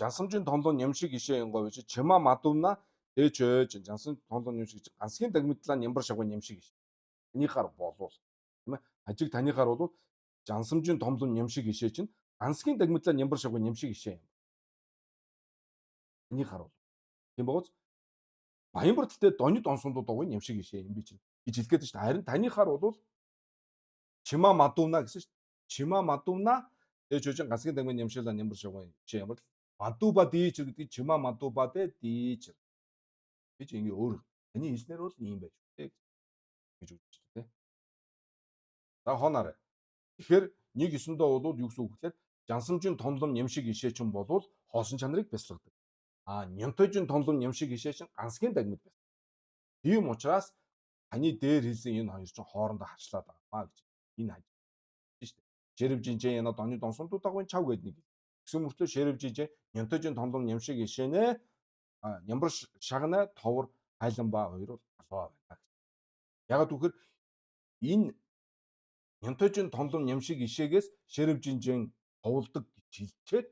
Speaker 1: жансамжийн томлон нямшиг ишээ янгоо гэж чима мадувна дэж ойж жансан томлон нямшиг гэж гансгийн дагмидлаа нямбар шагвын нямшиг ишээ. Танийхаар болвол тийм ээ. Ажиг танийхаар бол жансамжийн томлон нямшиг ишээ чинь гансгийн дагмидлаа нямбар шагвын нямшиг ишээ юм. Танийхаар бол. Тийм бооз Баянбар талтай донид онсондууд догын нямшиг ишээ юм би чинь гэж хэлэх гээд шүү дээ. Харин танийхаар бол чима мадувна гэсэн шүү дээ. Чима мадувна дэж хожин гансгийн дагмын нямшиглаа нямбар шагвын ишээ ямар мадуба дийчэр гэдгийг чима мадуба дэ дийчэр гэж ингээ өөр таны хэлснээр бол ийм байж үү гэж үзэж шүү дээ. За хоноор. Тэгэхээр нэг өсөндөө бол юу гэсэн үг гэхээр жансамжийн томлом нямшиг ишээ чинь болвол хоосон чанарыг бясалгадаг. А нямтожин томлом нямшиг ишээ чинь гансгийн дагмид бясалгадаг. Тийм учраас таны дээр хэлсэн энэ хоёр чинь хоорондоо харшлаад байгаа гэж энэ хаж шүү дээ. Шэрвжинжээ яна доны донсондуу дагвын чав гэдэг нэг. Тэгсэн мөртлөө шэрвжинжээ нямтожин томлом нямшиг ишээнэ нямбар шагна товор хайлан ба хоёр бол алваа байна гэж. Ягаад гэвэл энэ нямтожин томлом нямшиг ишээгээс шэрвжинжэн товлдог гэж хэлчихэд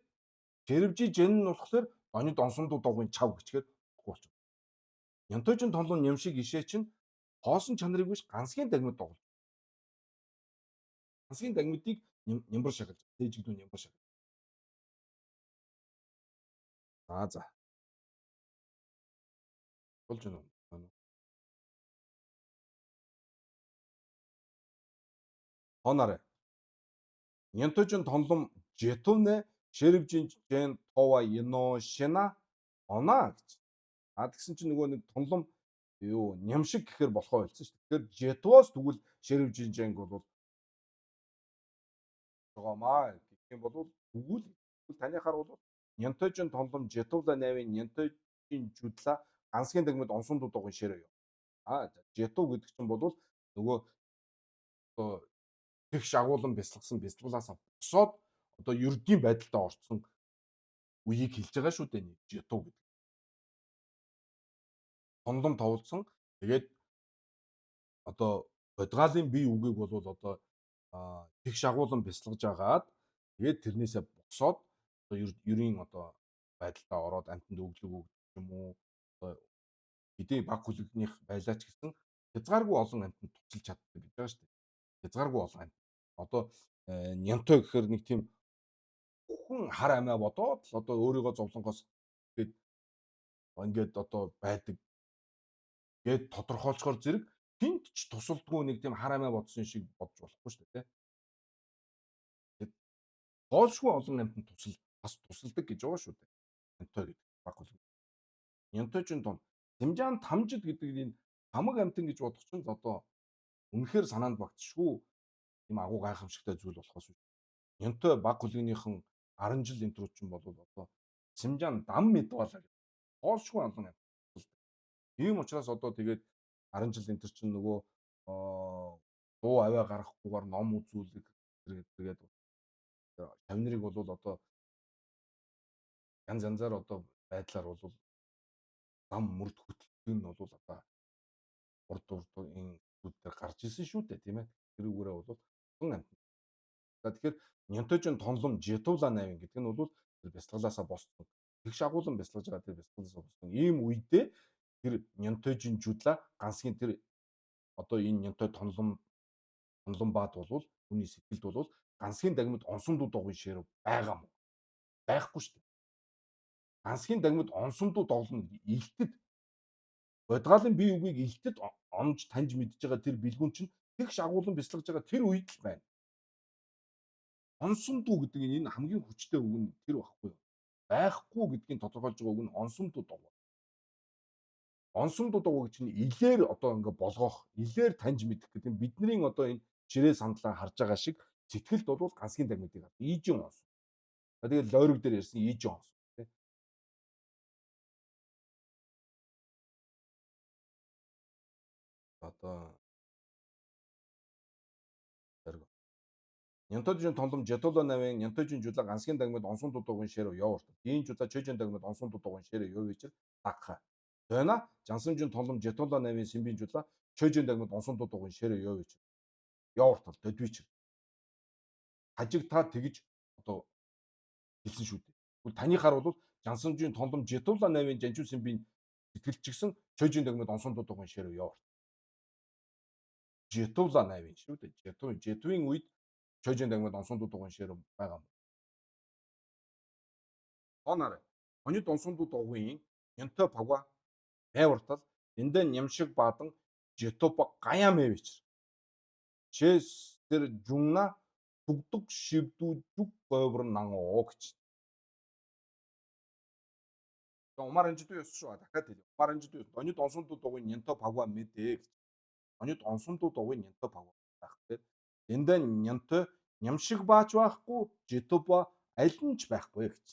Speaker 1: шэрвжинжэн нь болохоор доны донсондуу дагвын чав гэчихэд болчих. Нямтожин томлом нямшиг ишээ чинь хоосон чанарыг биш гансгийн дагмид доголж. Гансгийн дагмидыг нямбар шагалж, дээжигдүү нямбар шагалж. За за. Болж байна уу? Хоноор. Нянтожин тонлом жетувнэ шэрвжин жен това ино шина она гэж. А тэгсэн чинь нөгөө нэг тонлом юу нямшиг гэхэр болохоо болсон шүү дээ. Тэгэхээр жетвоос тэгвэл шэрвжин женг бол байгаамаа гэх юм бол тэгвэл таныхаар бол нянтожин тонлом жетувла 8 нянтожин жудла гансгийн дагмид онсон дуудагын ширээ юу. А жету гэдэг чинь бол нөгөө одоо тэгш агуулan бясалгасан бясалгалаас босоод одоо ердийн байдалтай орцсон үеийг хэлж байгаа шүү дээ жету гэдэг. Тонлом товлсон. Тэгээд одоо бодгаалын бие үгийг бол одоо тэгш агуулan бясалгаж агаад тэгээд тэрнээсээ босоод одоо ерийн одоо байдалтай ороод амьтанд өглөг өгдөг юм уу одоо хэдий баг хүлэгнийх байлаач гэсэн хязгааргүй олон амьтанд тусалж чаддаг гэж байгаа шүү дээ. Хязгааргүй олон амьт. Одоо нянтой гэхээр нэг тийм хүн хар амиа бодоод л одоо өөрийгөө зовлонгоос гээд ингээд одоо байдаг гээд тодорхойлцохоор зэрэг хинт ч тусалдгүй нэг тийм хар амиа бодсон шиг бодож болохгүй шүү дээ. Тоолшгүй олон амьтанд тусал бас тусалдаг гэж байгаа шүү дээ. Нянтой гэдэг баг хүлэг. Нянтойчин тун Сэмжаан тамжид гэдэг энэ хамаг амьтан гэж бодох чинь одоо үнэхээр санаанд багтшгүй юм агуу гайхамшигтай зүйл болохоос биш. Нянтой баг хүлгэнийхэн 10 жил энтрүүчин бол одоо Симжан дам мэдвалаа гэх. Хоолшгүй олон амьтан. Тийм учраас одоо тэгээд 10 жил энтер чинь нөгөө дуу авиа гаргахгүйгээр ном үзүүлэг тэгээд шавнырыг бол одоо янз янзаар одоо байдлаар бол зам мөрд хөтөлбөр нь бол одоо урд урд энэ зүйлээр гарч ирсэн шүү дээ, тийм ээ. Тэрүүгээрээ бол тун амьтан. За тэгэхээр Нянтожин тонлом Жетула 8 гэдэг нь бол тэр бясалгалаасаа боссон. Тэгш агуулan бясалгаж байгаа тэр бясалгалаасаа боссон. Ийм үедээ тэр Нянтожин жудла гансгийн тэр одоо энэ Нянтой тонлом тонломбат бол хүний сэтгэлд бол гансгийн дагмид онсомдуу догын шир байгаа мó? Байхгүй шүү дээ. Гансгийн дагмид онсомдуу доглоно илтэд бодгаалын бие үгийг илтэд онж таньж мэдж байгаа тэр бэлгүүн чинь тэгш агуулan бясалгаж байгаа тэр үед л байна. Онсомдуу гэдэг нь энэ хамгийн хүчтэй үг нь тэр багхгүй юу? Байхгүй гэдгийг тодорхойлж байгаа үг нь онсомдуу догоо. Онсомдуу догоо гэж чинь илээр одоо ингээ болгох, илээр таньж мэдэх гэдэг нь бидний одоо энэ ширээ сандлаа харж байгаа шиг сэтгэлд бол гансгийн дагмидыг авдаг. Ийжин онс. Тэгээд лойрог дээр ярьсан ийжин онс. Одоо Нянтожин тонлом Жетоло 8 Нянтожин жулаа гансгийн дагмид онсон дудуугын шэр ёо урт. Ийн жулаа чөжин дагмид онсон дудуугын шэр ёо вечер дагха. Тойна Жансамжин тонлом Жетоло 8 симбийн жулаа чөжин дагмид онсон дудуугын шэр ёо вечер. Ёо уртал додвичер. Хажиг та тэгж одоо хэлсэн шүү дээ. Тэгвэл таныхаар бол Жансамжин тонлом Жетоло 8 Жанчуу симбийн сэтгэлч гисэн чөжин дагмид онсон дудуугын шэр ёо урт. Жетула 8 шүү дээ. Жету Жетуийн үед Чожин дагмад онсон дуугын шир байгаа юм. Оноор онид онсон дуугын янтой пагва майвартал эндэ нямшиг бадан жетопа гаяа мэвич. Чэс тэр жунгна тугдуг шивдүү жүг говр нан оо гэж. Умар анжидуу ёс шүү. Дахиад хэлье. Умар анжидуу ёс. Онид онсон дуугын янтой пагва мэдээ гэж. Онид онсон дуугын янтой пагва байх тэр. Эндэ нянтой нямшиг баач байхгүй, жетоба аль нь ч байхгүй гэж.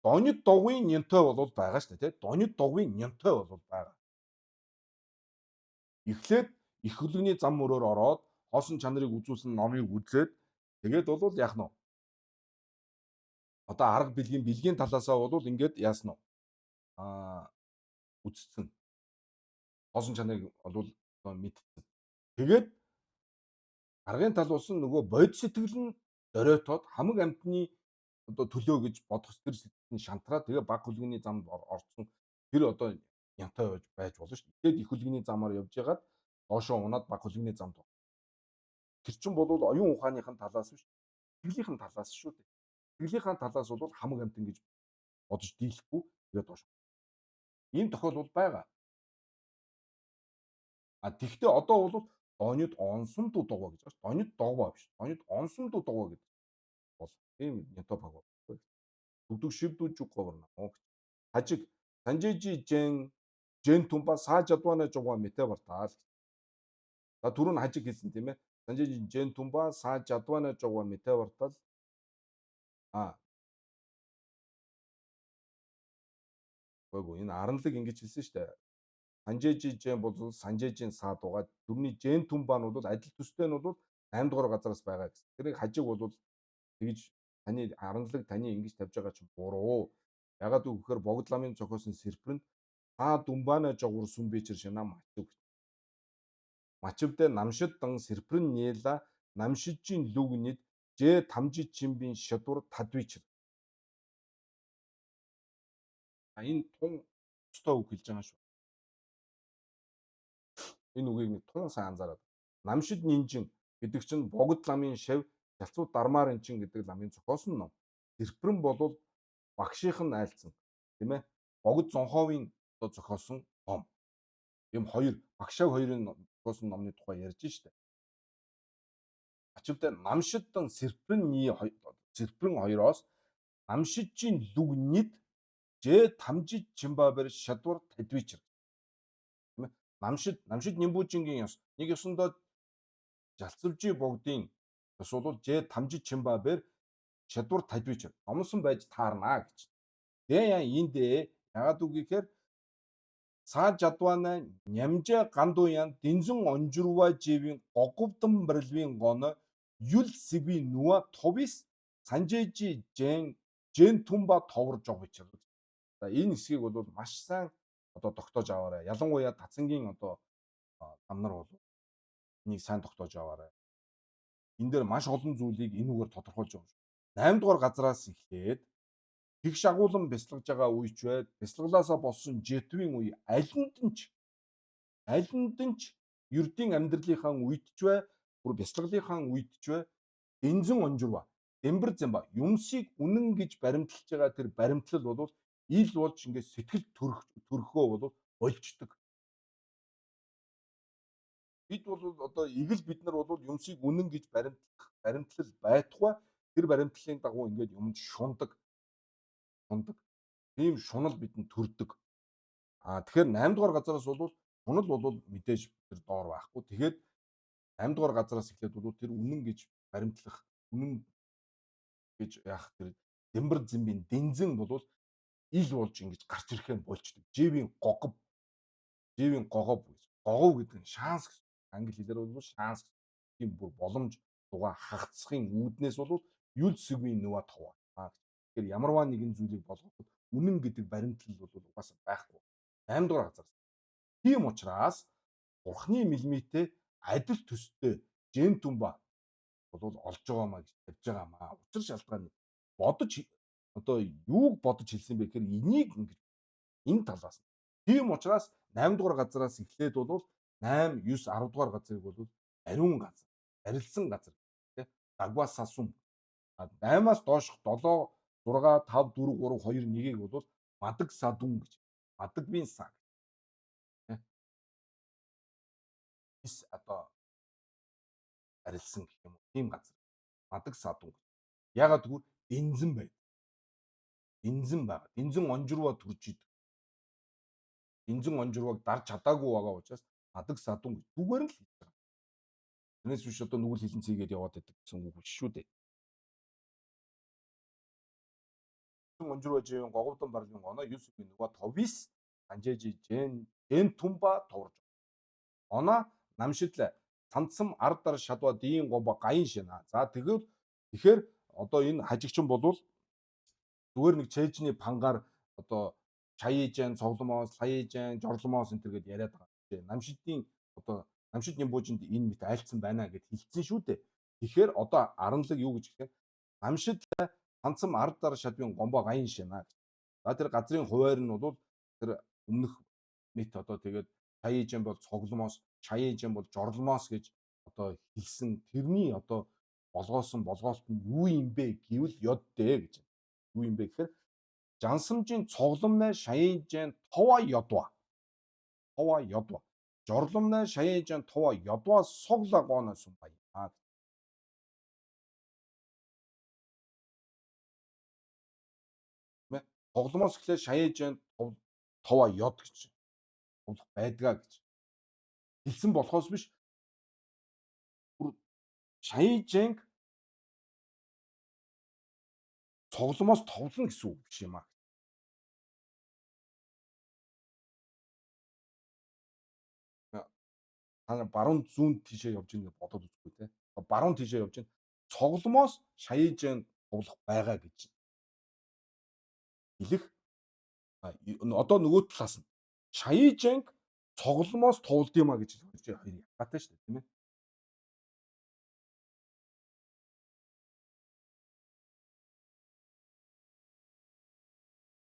Speaker 1: Донид дугуйн нянтой бол байгаа шүү дээ, тий? Донид дугуйн нянтой бол байгаа. Эхлээд их хөлөгний зам мөрөөр ороод хоосон чанарыг үзүүлсэн номыг үзээд тэгээд бол яах нь вэ? Одоо арга бэлгийн бэлгийн талаасаа бол ингээд яасан уу? Үзсэн. Хоосон чанарыг бол мэдсэн. Тэгээд аргын тал болсон нөгөө бодит сэтгэл нь доройтоод хамаг амьтны одоо төлөө гэж бодох тэр сэтгэл нь шантраа тэгээ баг хүлгэний замд орцсон тэр одоо янтай байж болно шүү дээ. Тэгээд их хүлгэний замаар явж байгаад доошоо унаад баг хүлгэний замд. Тэр чинь бол оюун ухааныхын талаас биш, сэтгэлийнхэн талаас шүү дээ. Сэтгэлийнхэн талаас бол хамаг амьтан гэж бодож дийлэхгүй тэгээд доош. Ийм тохиолдол байгаа. А тэгвэл одоо бол донид онсомдуу дугуй гэж байна шүү. Донид догвоо биш. Донид онсомдуу дугуй гэдэг бол ийм нято паг. Дүгдүг шивдүү жүг говарна. Хажиг санжижи жен жен тумба саа жадвана жуга мэтэ бартаал. За түрүүн хажиг хэлсэн тийм ээ. Санжижи жен тумба саа жадвана жуга мэтэ бартал. А Гүйгүй энэ аранлаг ингэж хэлсэн шүү дээ. Санжээжи жен бол санжээжийн саад байгаа. Дөрвний жен түмбан бол адил төстэй нь бол 8 дугаар газараас байгаа гэсэн. Тэрийг хажиг бол тэгж таны аранлаг таны ингэж тавьж байгаа чинь буруу. Ягаад гэвэл богд ламын зохиосон сэрпрэнд та дүмбана жогвор сүм бичэр шина мачив. Мачивдэ намшид дан сэрпрэн нела намшижийн лүгнид же тамжи чимбийн шадвар тадвичэр. А энэ тун өстой үг хэлж байгаа шүү. Энэ үгийг нэг тун сайн анзаараад. Намшид нинжин гэдэг чинь богд ламын шав ялцуу дармаар чин гэдэг ламын зохиосон ном. Тэрпрэн болвол багшийнх нь айлцсан тийм ээ. Богд зонхоовын одоо зохиосон ном. Ийм хоёр багшааг хоёрын зохиосон номны тухай ярьж штэ. Ачивдаа намшиддан сэрпрэн ни сэрпрэн хоёроос намшижийн лүгнид же тамжид чимбабер шадвар тадвичэр. Тийм ээ. Намшид намшид нимбүүжингийн ёс. Нэг ёсондоо жалцвжи богдын Бас бол ж тамжи чимба бэр чадвар тадвич номсон байж таарна гэж. Дэ яа эндээ ягаад үг гэхээр цаа жадвана нямжа гандуян дэнзэн онжурва живийн гоговдон барилвын гоно юл сэгви нүа товис санжээжи жэн жэн тумба товор жог бичэр. За энэ хэсгийг бол маш сайн одоо тогтоож аваарай. Ялангуяа тацангийн одоо нам нар бол энийг сайн тогтоож аваарай. Энэ дээр маш олон зүйлийг энэ үгээр тодорхойлж байгаа юм шиг. 8 дугаар газраас эхлээд тэгш агуулan бясалгаж байгаа үеч бай, бясалгалаасаа болсон жетвийн үе алинд нь ч ердийн амьдралынхаа үед ч бай, бүр бясалгалынхаа үед ч бай, дэнзэн онжурва, дэмбэр зэмба, юмсыг үнэн гэж баримталж байгаа тэр баримтлал бол ил болж ингээд сэтгэл төрхөө бол болждөг. Бид бол одоо игэл бид нар бол юмсыг үнэн гэж баримтлах баримтлал байтугай тэр баримтлалын дагуу ингээд юмд шундаг. Шундаг. Тийм шунал бидэнд төрдөг. А тэгэхээр 8 дугаар газараас бол шунал бол мэдээж тэр доор байхгүй. Тэгэхээр 8 дугаар газараас эхлээд бол тэр үнэн гэж баримтлах, үнэн гэж яах тэр дэмбэр зэмбийн дэнзэн бол ил болж ингэж гарч ирэхээ болчдөг. Живийн гогов. Живийн гогов гэж. Гогов гэдэг нь шанс гэсэн. Англи хэлээр бол шанс гэсэн. Тийм бүр боломж дугаа хагацхын үүднээс бол юл сүгийн нүа товаа. Тэгэхээр ямарваа нэгэн зүйлийг болгоход үнэн гэдэг баримтлал бол угаасаа байхгүй. 8 дугаар газар. Тийм учраас Бурхны мэлмитэй адил төстэй жен түмба бол олж байгаамаа гэж тавьж байгаамаа. Учир шалтгаан бодож одоо юуг бодож хэлсэн бэ гэхээр энийг ингэж энэ талаас. Тийм учраас 8 дугаар газараас эхлээд бол 8, 9, 10 дугаар газрыг бол ариун газар, арилсан газар тий. Дагва сасум. 8-аас доошх 7, 6, 5, 4, 3, 2, 1-ийг бол мадаг садун гэж. Мадагвын сан. Ис одоо арилсан гэх юм уу. Тийм газар. Мадаг садун гэж. Ягаад гэвэл дэнзэн байд. Дэнзэн байгаа. Дэнзэн онжурва төрж идэг. Дэнзэн онжурваг дарж чадаагүй байгаа учраас мадаг садун гэж зүгээр нь л хэлж байгаа. Тэрнээс биш одоо нүгэл хилэн цэгээд яваад байдаг гэсэн үг биш шүү дээ. Онжурва живэн гоговдон барлын гоно юс нөгөө товис анжээжи жен жен тумба товарж. Она намшидлаа цандсан ард дар шадва диин гомбо гаян шинэ. За тэгвэл тэгэхээр одоо энэ хажигчин болвол зүгээр нэг чэйжний пангаар одоо чаяжэн цогломоос, лаяжэн, жорломоос энэ төр гэд яриад байгаа. Намшидын одоо намшид нямбуужинд энэ мэт айлцсан байна гэд хэлсэн шүү дээ. Тэгэхээр одоо аранлаг юу гэж гэхээр намшид цандсан ард дар шадвын гомбо гаян шинэ. За тэр газрын хуваар нь бол тэр өмнөх мэт одоо тэгээд чаяжэн бол цогломоос, чаяжэн бол жорломоос гэж одоо хэлсэн тэрний одоо болгоосон болгоолт нь юу юм бэ гэвэл ёд дээ гэж. Юу юм бэ гэхээр жансамжийн цогломнай шаяжэн това ёдва. Това ёдва. Жорломнай шаяжэн това ёдва сугла гоно сумбай. Цогломоос эхлээд шаяжэн това ёд гэж товлох байдгаа гэж хэлсэн болохоос биш шаяжэнг цогломоос товлно гэсэн үг биш юм аа. Та нар баруун зүүн тийшээ явж гин гэж бодоод үзгүй те. Баруун тийшээ явж гин цогломоос шаяжэн товлох байгаа гэж хэлэх. Одоо нөгөө талаас нь шаяжэнг цогломоос товлд юм а гэж хоёр ялгаатай шүү дээ, тийм ээ.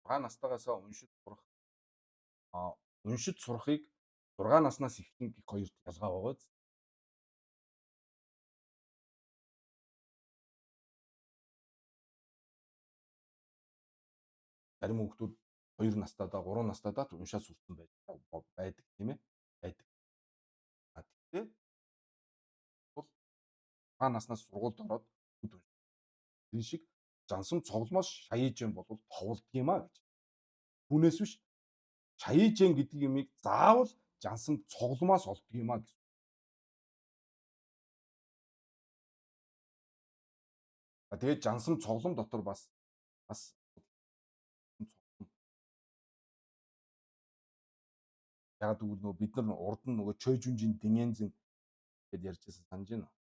Speaker 1: 6 настайгаасаа уншиж сурах уншиж сурахыг 6 наснаас эхлэн гэх хоёрт ялгаа байгаа биз. Зарим хүүхдүүд 2 настайдаа 3 настайдаа ч уншаад сурсан байдаг тийм ээ. Байдаг. А тэгтээ бол 6 наснаас сургуульд ороод хүүхд унших. Тэр шиг жансам цогломоос шаяжэн бол товлдог юм а гэж. Түүнээс биш шаяжэн гэдэг юмыг заавал жансам цогломоос олдог юм а гэсэн. Тэгээд жансам цоглом дотор бас бас яг гэвэл нөгөө бид нар урд нь нөгөө чойжүнжин динgenзэн гэд ярьжсэн санаж байна уу?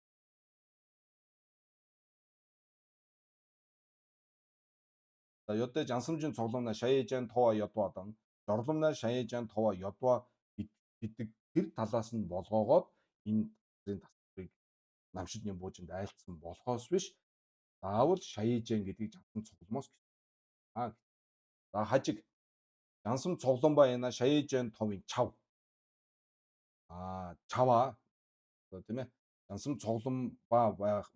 Speaker 1: За ёдэ жансамжин цогломна шаяжан тоо ёдвадан жорломна шаяжан тоо ёдва гэдэг тэр талаас нь болгоогоод энэ газрын тасалбарыг намшид нямбуужинд айлцсан болохоос биш заавал шаяжан гэдгийг жансам цогломоос гэж. За хажиг жансам цогломба яна шаяжан товын чав. Чаваа тийм ээ. Жансам цогломба байх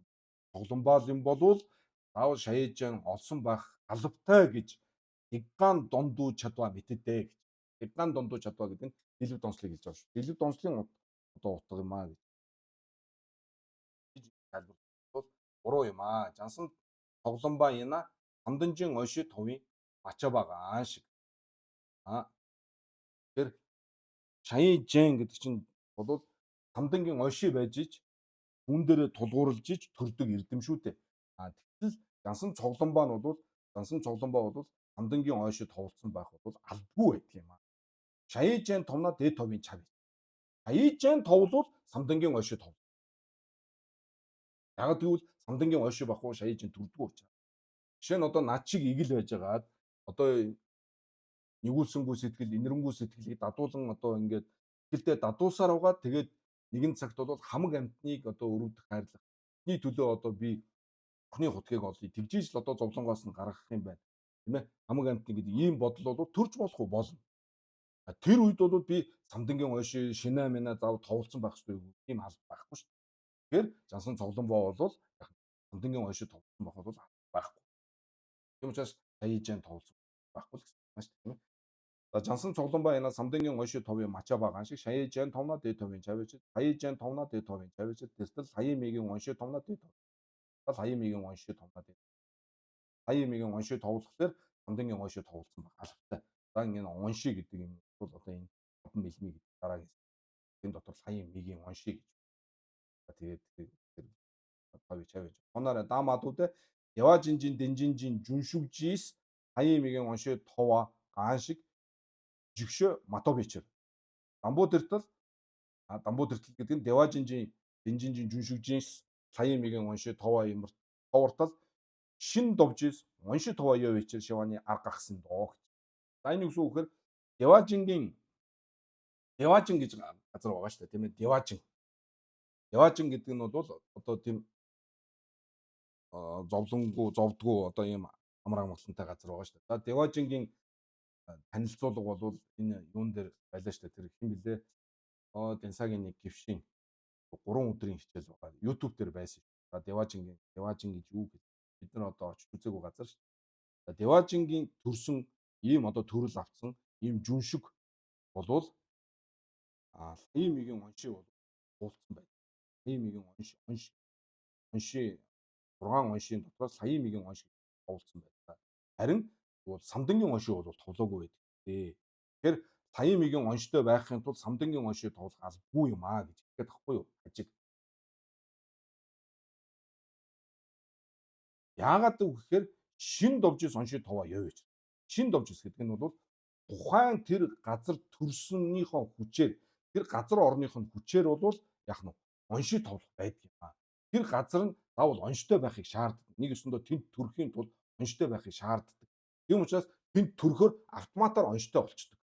Speaker 1: цогломбаа юм болвол заавал шаяжан олсон байх албатай гэж Дэгган дондуу чадва мэддэ гэж. Дэгган дондуу чадва гэдэг нь дэлгэв донслыг хэлж байгаа шүү. Дэлгэв донслын одоо утга юм аа гэж. Тайлбар бол буруу юм аа. Жансан тогломбаа яна хамданжин ойши товын мача байгаа шиг. Тэгэхээр шаян жэн гэдэг чинь бол хамдангийн ойши байж ич хүн дээрээ тулгуурлаж ич төрдөг эрдэм шүү дээ. Тэгтэл жансан цогломбаа нь бол жансан цогломбаа бол хамдангийн ойшид товлцсон байх бол албагүй байдаг юм аа. Шаяжэн товно дээд товын чав. Шаяжэн товлвол самдангийн ойшид тов. Яг гэвэл самдангийн ойшид байхгүй шаяжэн төрдгөө учраас. Жишээ нь одоо над чиг игэл байжгаад одоо нэгүүлсэнгүү сэтгэл, инэрэнгүү сэтгэлийг дадуулан одоо ингээд сэтгэлдээ дадуулсаар байгаа. Тэгээд нэгэн цагт бол хамаг амьтныг одоо өрөвдөх хайрлах. Тэдний төлөө одоо би охины хутгийг олъё. Тэгжиж л одоо зовлонгоос нь гаргах юм байна. Тийм ээ? Хамаг амьтны гэдэг ийм бодол бол төрж болох уу болно. Тэр үед бол би самдангийн ойши шинэ мэнэ зав товлцсон байх хэрэгтэй ийм алба байхгүй шүү дээ. Тэгэхээр жансан цовлон боо бол самдангийн ойши товлцсон байх бол байхгүй. Тийм учраас саяжан товлцсон байхгүй л гэсэн юм шүү дээ, тийм ээ. За жансан цовлон ба яна самдангийн ойши товын мача багаан шиг шаяжан товно дэ товын чавж саяжан товно дэ товын чавж тэртэл саяын мигийн онши товно дэ тов. Саяын мигийн онши товно дэ. Саяын мигийн онши товлохлоор самдангийн ойши товлцсон байх албатай. За энэ онши гэдэг юм бол одоо энэ хаван мэлми гэдэг дараагийн энэ дотор саяын мигийн онши гэж. Тэгээд тэр тавь чавж. Хоноор дамадууд ява жинжин дэнжинжин жүншүгжис саяын мигийн онши това гаан шиг жигшөө матобичэр. Дамбуу дэртэл дамбуу дэртэл гэдэг нь дэва жинжин дэнжинжин жүншүгжис саяын мигийн онши това юмар товортол шин довжис онши това ёвичэр шиваны арга гахсан доо гэж. За энэ үгс үхээр Деважингийн Деважин гэж газар байгаа шүү дээ, тийм ээ. Деважин. Деважин гэдэг нь бол одоо тийм зовлонгүй, зовдгоо одоо ийм амар амгалантай газар байгаа шүү дээ. За Деважингийн танилцуулга бол энэ юун дээр байлаа шүү дээ. Тэр хэн блэ? Дэнсагийн нэг гівшин 3 өдрийн хичээл байгаа. YouTube дээр байсан шүү. За Деважингийн Деважин гэж юу гэж бид нар одоо очиж үзээгүй газар шүү. За Деважингийн төрсөн ийм одоо төрөл авцсан ийм жүншиг болвол ийм нэгэн онши бол уулцсан байна. Ийм нэгэн онш онш онши 6 оншийн дотроос саяын нэгэн онш товлцсон байна. Харин бол самдангийн онши бол товлоогүй байдаг. Тэгэхээр саяын нэгэн онштой байхын тулд самдангийн онши товлох албагүй юм аа гэж хэлээд байхгүй юу? Ажиг. Яагаад гэвэл шин довжис онши товоо явж. Шин довжис гэдэг нь бол тухайн тэр газар төрсөнийхөө хүчээр тэр газар орных нь хүчээр бол яг нь онши товлох байдаг юм аа. Тэр газар нь заавал онштой байхыг шаарддаг. Нэг өсөндөө тэнд төрөхийн тулд онштой байхыг шаарддаг. Тийм учраас тэнд төрөхөөр автоматар онштой болчдөг.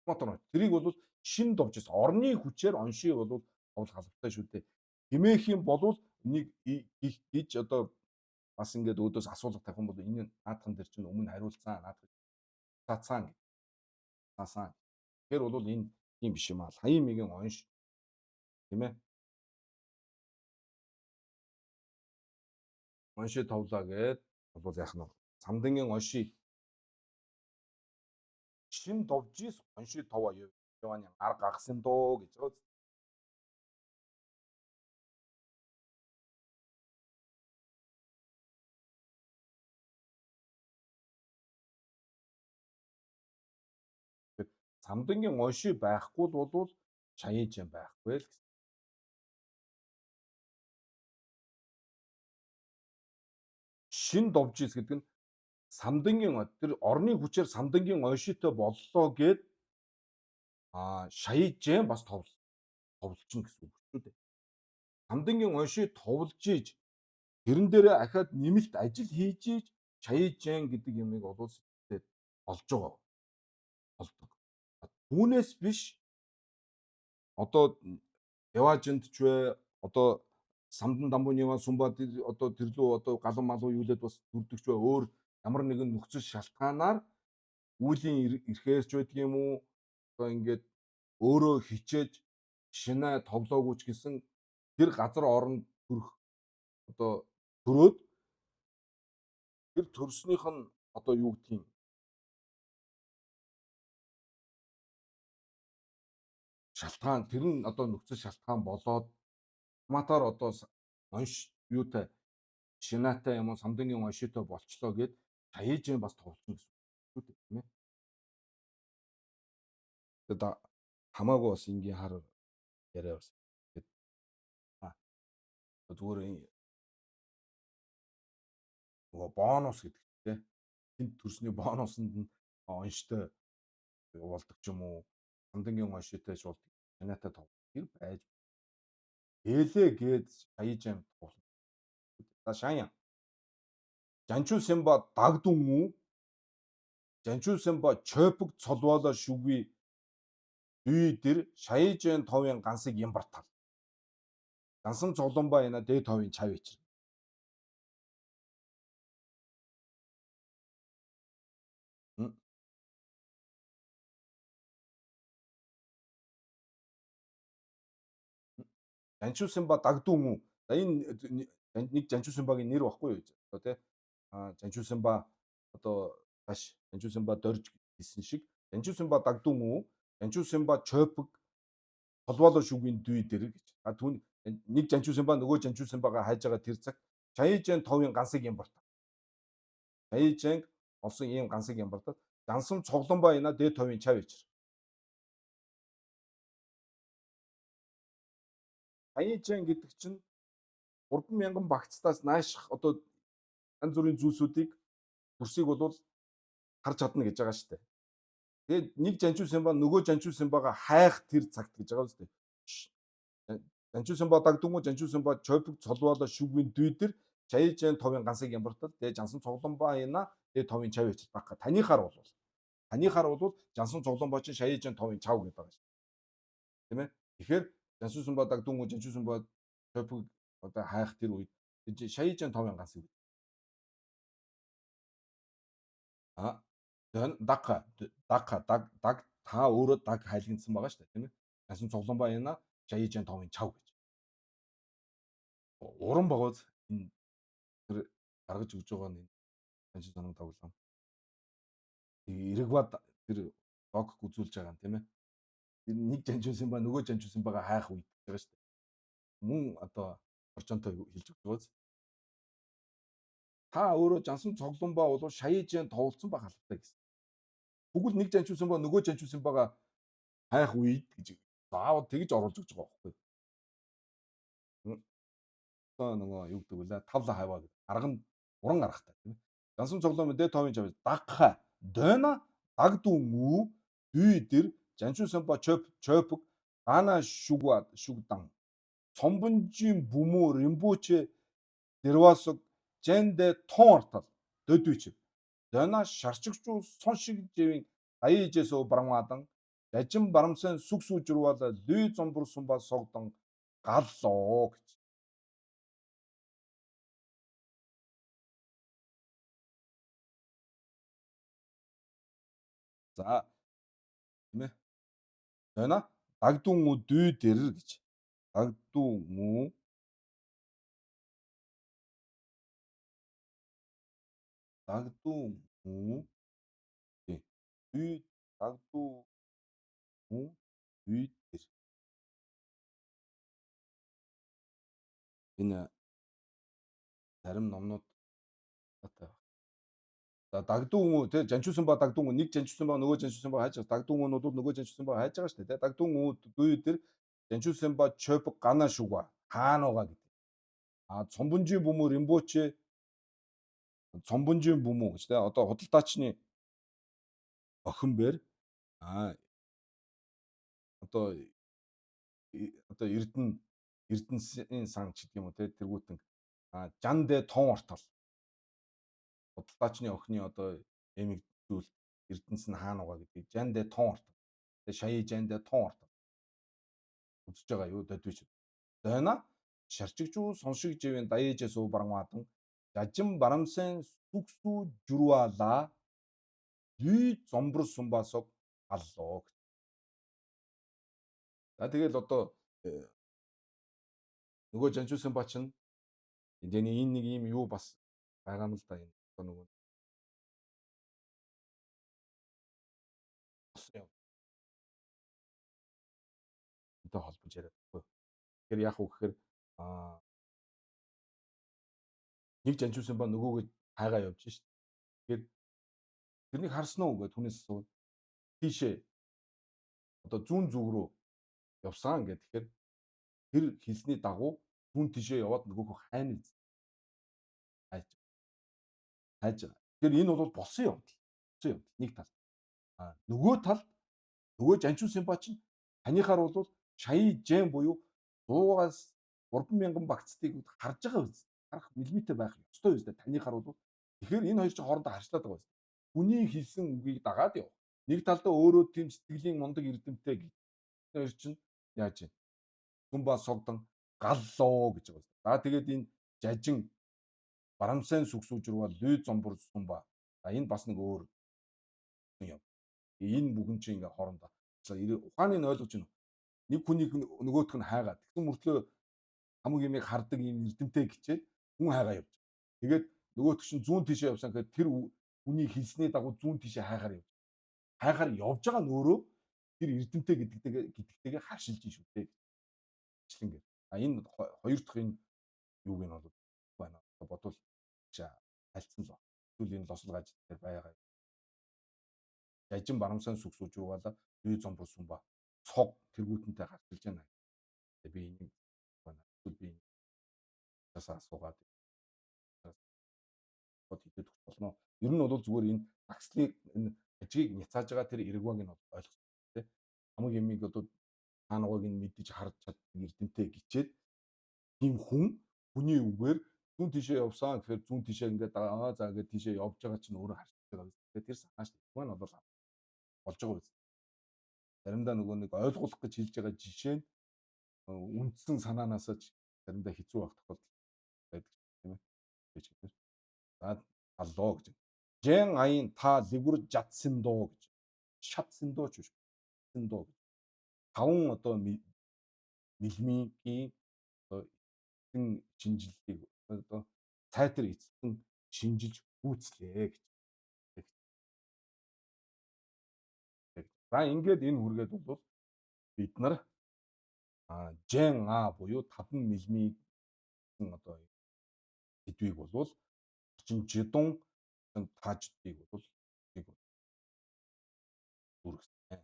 Speaker 1: Автоматар. Тэрийг бол шин довжис орны хүчээр онши бол товлох албатай шүү дээ. Хэмээх юм бол энийг их гэж одоо бас ингээд өөдөөс асуулга тавих юм бол энэ наадхан дээр чинь өмнө хариулцсан наадах цаацсан гэж. Цаасан. Тэгэхээр бол энэ тийм биш юм аа. Саяын мигийн онш тийм ээ. Онши товлоо гэд бол яах нь самдангийн онши шин довжис онши товоо явааны арга гагсан доо гэж байгаа. Самдангийн онши байхгүй л болвол шаяж юм байхгүй л гэсэн. Шин довжис гэдэг нь самдангийн тэр орны хүчээр самдангийн ойшитой боллоо гэд шаяжэн бас товлчихно гэсэн үг шүү дээ. Самдангийн ойши товлж иж тэрэн дээрээ ахаад нэмэлт ажил хийж иж шаяжэн гэдэг юмыг олуул сэтгэлд олж байгаа. Олдог. Түүнээс биш одоо яваажинд ч вэ одоо самдан дамбуны сумба одоо тэрлүү одоо галан малуу юулээд бас дүрдэгч бай өөр ямар нэгэн нөхцөл шалтгаанаар үүлийн эрхээрч байдаг юм уу одоо ингээд өөрөө хичээж шинэ товлоогүй ч гэсэн тэр газар оронд төрөх одоо төрөөд тэр төрснийх нь одоо юу гэдгийг шалтгаан тэр нь одоо нөхцөл шалтгаан болоод автоматар одоо онш юутай шинатай юм уу самдангийн оншитой болчлоо гэд чаяжин бас тоглосон гэсэн үг шүү дээ, тийм ээ. Тэгээд хамаагүй бас энгийн хар яриа бас тэгээд зүгээр нөгөө бонус гэдэг тийм тэнд төрсний бонусанд нь онштой болдог ч юм уу самдангийн оншитой ч болдог шинатай тоглох тэр байж ээлээ гээд чаяжин тоглоно. За шаая. Жанчуу Симба дагдун үү? Жанчуу Симба чойпог цолвоолоо шүгви дүй дэр шаяжэн товын гансыг ямбартал. Гансан цогломбаа яна дэ товын чав ичэр. Жанчуу Симба дагдун үү? За энэ нэг Жанчуу Симбагийн нэр баггүй юу? Одоо тий. Жанчуу Симба одоо баш Жанчуу Симба дорж гэсэн шиг Жанчуу Симба дагдун үү? Жанчуу Симба чойпог толвоолоо шүгийн дүй дэр гэж. А түүн нэг Жанчуу Симба нөгөө Жанчуу Симбагаа хайж байгаа тэр цаг Чаяжэн товын гансыг юм бартаа. Чаяжэн олсон ийм гансыг юм бартаа. Жансан цогломбаа ина дэ товын чав ичэр. Чаяжэн гэдэг чинь 3000 багцтаас нааших одоо янз бүрийн зүйлсүүдийг дүрсийг бол харж чадна гэж байгаа шүү дээ. Тэгээд нэг Жанчуу Симба нөгөө Жанчуу Симбагаа хайх тэр цагт гэж байгаа үстэй. Жанчуу Симба дагдүн үү Жанчуу Симба чойпог цолвоолоо шүгвийн дүй дэр Чаяжэн товын гансыг ямбартал тэгээд Жансан цогломбаа ина тэгээд товын чав ичил багха. Таныхаар бол Жансан цогломбоо чинь Шаяжэн товын чав гэдэг байгаа шүү. Тийм ээ? Тэгэхээр Жанчуу Симба дагдүн үү Жанчуу Симба чойпог одоо хайх тэр үед Шаяжэн товын гансыг даг даг даг даг та өөрөө даг хайлгнасан байгаа шүү дээ, тийм ээ. Жансан цогломбаа ина Шаяжэн товын чав гэж. Уран богоз энэ тэр гаргаж өгж байгаа нь энэ зоног тоглоом. Эрэгва тэр логик үзүүлж байгаа юм, тийм ээ. Тэр нэг жанжуулсан ба нөгөө жанжуулсан байгаа хайх үед гэж байгаа шүү дээ. Мөн одоо орчонтой хэлж өгч байгаа. Та өөрөө жансан цогломбаа бол шаяжэн товлцсон ба халахтай гэсэн. Тэгвэл нэг жанжуулсан ба нөгөө жанжуулсан байгаа хайх үед гэж заавал тэгж оруулж өгч байгаа байхгүй. Одоо нөгөө юу гэдэг вэ? Тавла хаваа гэдэг. Арга нь уран аргатай тийм ээ. Жансан цоглом дэ товын жав дагха дойна дагдүн үү дүй дэр жанчуусан ба чөп чөпг гана шүгва шүгдан цомбонжийн бүмүү римбүүче дэрвасог жэндэ тон ортол дөдүүч дойна шарчигчүү сон шиг живийн аяижээсөө барамгадан жажин барамсан сүг сүүжрүүл лүй зомбор сумба согдон галлоо гэж. За тийм ээ. Дойна дагдүн үү дүй дэр гэж. Дагдүн үү дагдүн үү дүй дагдүн үү дүй дэр. Энэ зарим номнууд татай байна. За дагдүн үү те жанчуусан ба дагдүн үү нэг жанчуусан ба нөгөө жанчуусан ба хайж байгаа. Дагдүн үү нь бол нөгөө жанчуусан ба хайж байгаа шүү дээ те. Дагдүн үү дүй дэр жанчуусан ба чойп гана шүга хаана байгаа гэдэг. А цомбонжийн бүмүү римбүүче Цомбонжийн бүмүү гэж те одоо худалдаачны охин бэр а одоо одоо Эрдэнэсийн сан ч гэдэг юм уу те тэргүүтэн жандэ тон ортол худалдаачны охины одоо эмэг зүйл Эрдэнэс нь хаана байгаа гэдгийг жандэ тон ортол те шаяи жандэ тон ортол үзэж байгаа юу додвич дойна шарчигчүү сонсог живэн даяжээ суу барамгаатан жажин барамсан сүгсүү журвала лүй зомбор сумбасог аллоо. За тэгэл одоо нөгөө Жанчуусан ба чинь энэ нэг ийм юу бас байгаа юм л да энэ одоо нөгөө энтэй холбож яриад байхгүй. Тэгэхээр яг уу гэхээр нэг Жанчуусан ба нөгөөгөө хайгаа явж шít. Тэгэхээр тэрнийг харсан уу гэж түүнээс асуу. Тийшээ одоо зүүн зүг рүү явсан гэх. Тэгэхээр тэр хэлсний дагуу зүүн тийшээ яваад нөгөөхөө хайна үз. Хайж. Хайж байгаа. Тэгэхээр энэ бол болсон явдал. Болсон явдал нэг талд. А нөгөө талд нөгөө Жанчуусан ба чинь таныхаар бол шаяи жэн буюу 100-аас 3000 багцдыг харж байгаа үз. Харах миллиметр байх ёстой үз дээ. Таныхаар бол тэгэхээр энэ хоёр чинь хоорондоо харьцлаад байгаа үз. Хүний хэлсэн үгийг дагаад явах. Нэг талдаа өөрөө тийм сэтгэлийн мундаг эрдэмтэй гэж. Хоёр чинь яаж юм? Түмба согдон галлоо гэж байгаа. За тэгээд энэ жажин барамсан сүгсүүжрүүл лүй зомбор сумба. За энэ бас нэг өөр юм. Энэ бүхэн чинь ингээ хоорондоо. Ухааны нь ойлгож байна. Нэг хүнийг нөгөөх нь хайгаад тэгсэн мөртлөө хамаг юмыг хардаг юм эрдэмтэй гिचээд хүн хайгаа явж. Тэгээд нөгөөх чинь зүүн тийшээ явсан гэхэд тэр хүний хэлсний дагуу зүүн тийшээ хайхаар явж. Хайхаар явж байгаа нь өөрөө тэр эрдэмтэй гэдэгтэйгээ харшилж шүү дээ. Ичлэнгээр. А энэ хоёр дахь энэ юуг нь бол байна. Бодвол альцсан л. Эсвэл энэ лосол гаж дээр байгаа. Жажин барамсан сүгсүүж руугаала лүй зомбор сумба цог тэргүүтэнтэй харшилж байна. Би энийг байна. Эсвэл би энэ асуугаад бод хидэд өгч болно. Ер нь бол зүгээр энэ такслыг энэ ажгийг няцааж байгаа тэр эргваг нь ойлгох тийм. Хамаг юмыг одоо таанагыг нь мэдэж харж чаддаг эрдэмтэй гिचээд тийм хүн хүний үгээр зүүн тишээ явсан гэхээр зүүн тишээ ингээд аа за ингээд тишээ явж байгаа чинь өөрөө харж байгаа биз. Тэр санаа шүү дээ. Нь бол болж байгаа биз. Заримдаа нөгөө нэг ойлгуулах гэж хэлж байгаа жишээ нь үндсэн санаанаасаа ч заримдаа хэцүү байх тохиолдол байдаг тийм ээ. Гэж хэлнэ. За аллоо гэж. Жэн аян та лигүр жадсан доо гэж. Шатсан доо ч биш. Доо гэж. Таван одоо мэлмигийн одоо эцэн шинжиллийг одоо цайтар эцэн шинжилж гүйцлээ гэж. За ингээд энэ хүргээд бол бид нар жэн а буюу таван мэлмиг одоо сэдвийг болвол чин жидун тааждыг бол бүргэсэн.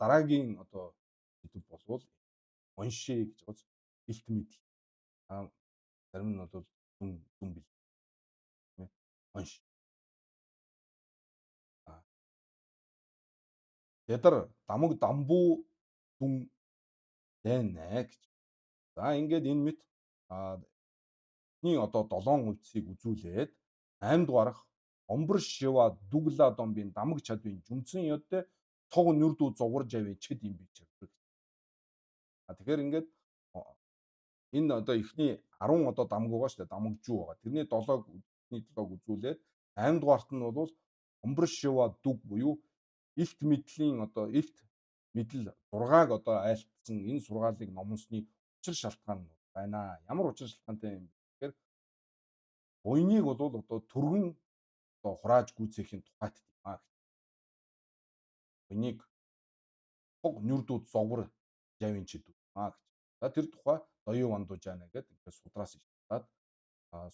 Speaker 1: Дараагийн одоо сэдв болвол оншээ гэж байгаа илт мэдл. А зарим нь бол дүн бил. Тийм ээ. Онш. Тэдэр дамаг дамбуу дүн дайнаа гэж. За ингээд энэ мэт эхний одоо 7 увдсыг үзүүлээд 8 дугаарх омбор шива дугла домбын дамаг чадвын жүмцэн ёдтой цог нүрдүү зугарж авъя чэд юм би чирдэг. А тэгэхээр ингээд энэ одоо эхний 10 одоо дамг байгаа шүү дээ. Дамгжүү байгаа. Тэрний 7-ог эхний 7-ог үзүүлээд 8 дугаарт нь бол омбор шива дүг буюу илт мэдлийн одоо илт мэдэл 6-аг одоо айлтсан энэ сургаалыг номлосны учир шалтгаан нь байна. Ямар учир шалтгаантай юм бэ гэхээр буйныг бол одоо түргэн одоо хурааж гүйцээхийн тухайт юм аа. Буйныг хуг нүрдүүд зовгор жавын чид аа гэж. За тэр тухай доюу вандужаана гэдэг ингээд судраас ишээд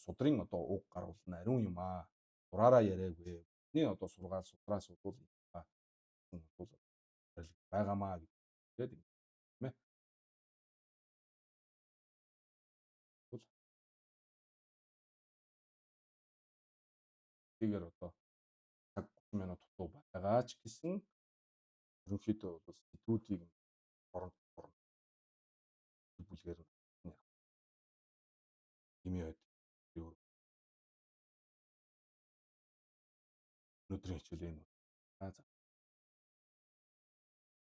Speaker 1: судрын одоо уг гарвал нь ариун юм аа. Дураараа яриаггүй. Бидний одоо сургаал судраас бол бол байгаамаа гэдэг тийм ээ. Хэдийгээр одоо цаг 30 минут дутуу байгаа ч гэсэн ерөнхийдөө бол сэдвүүдийг оронд орно бүлгээр нь химийн байд. Өнөөдрийн хичээл энэ. За.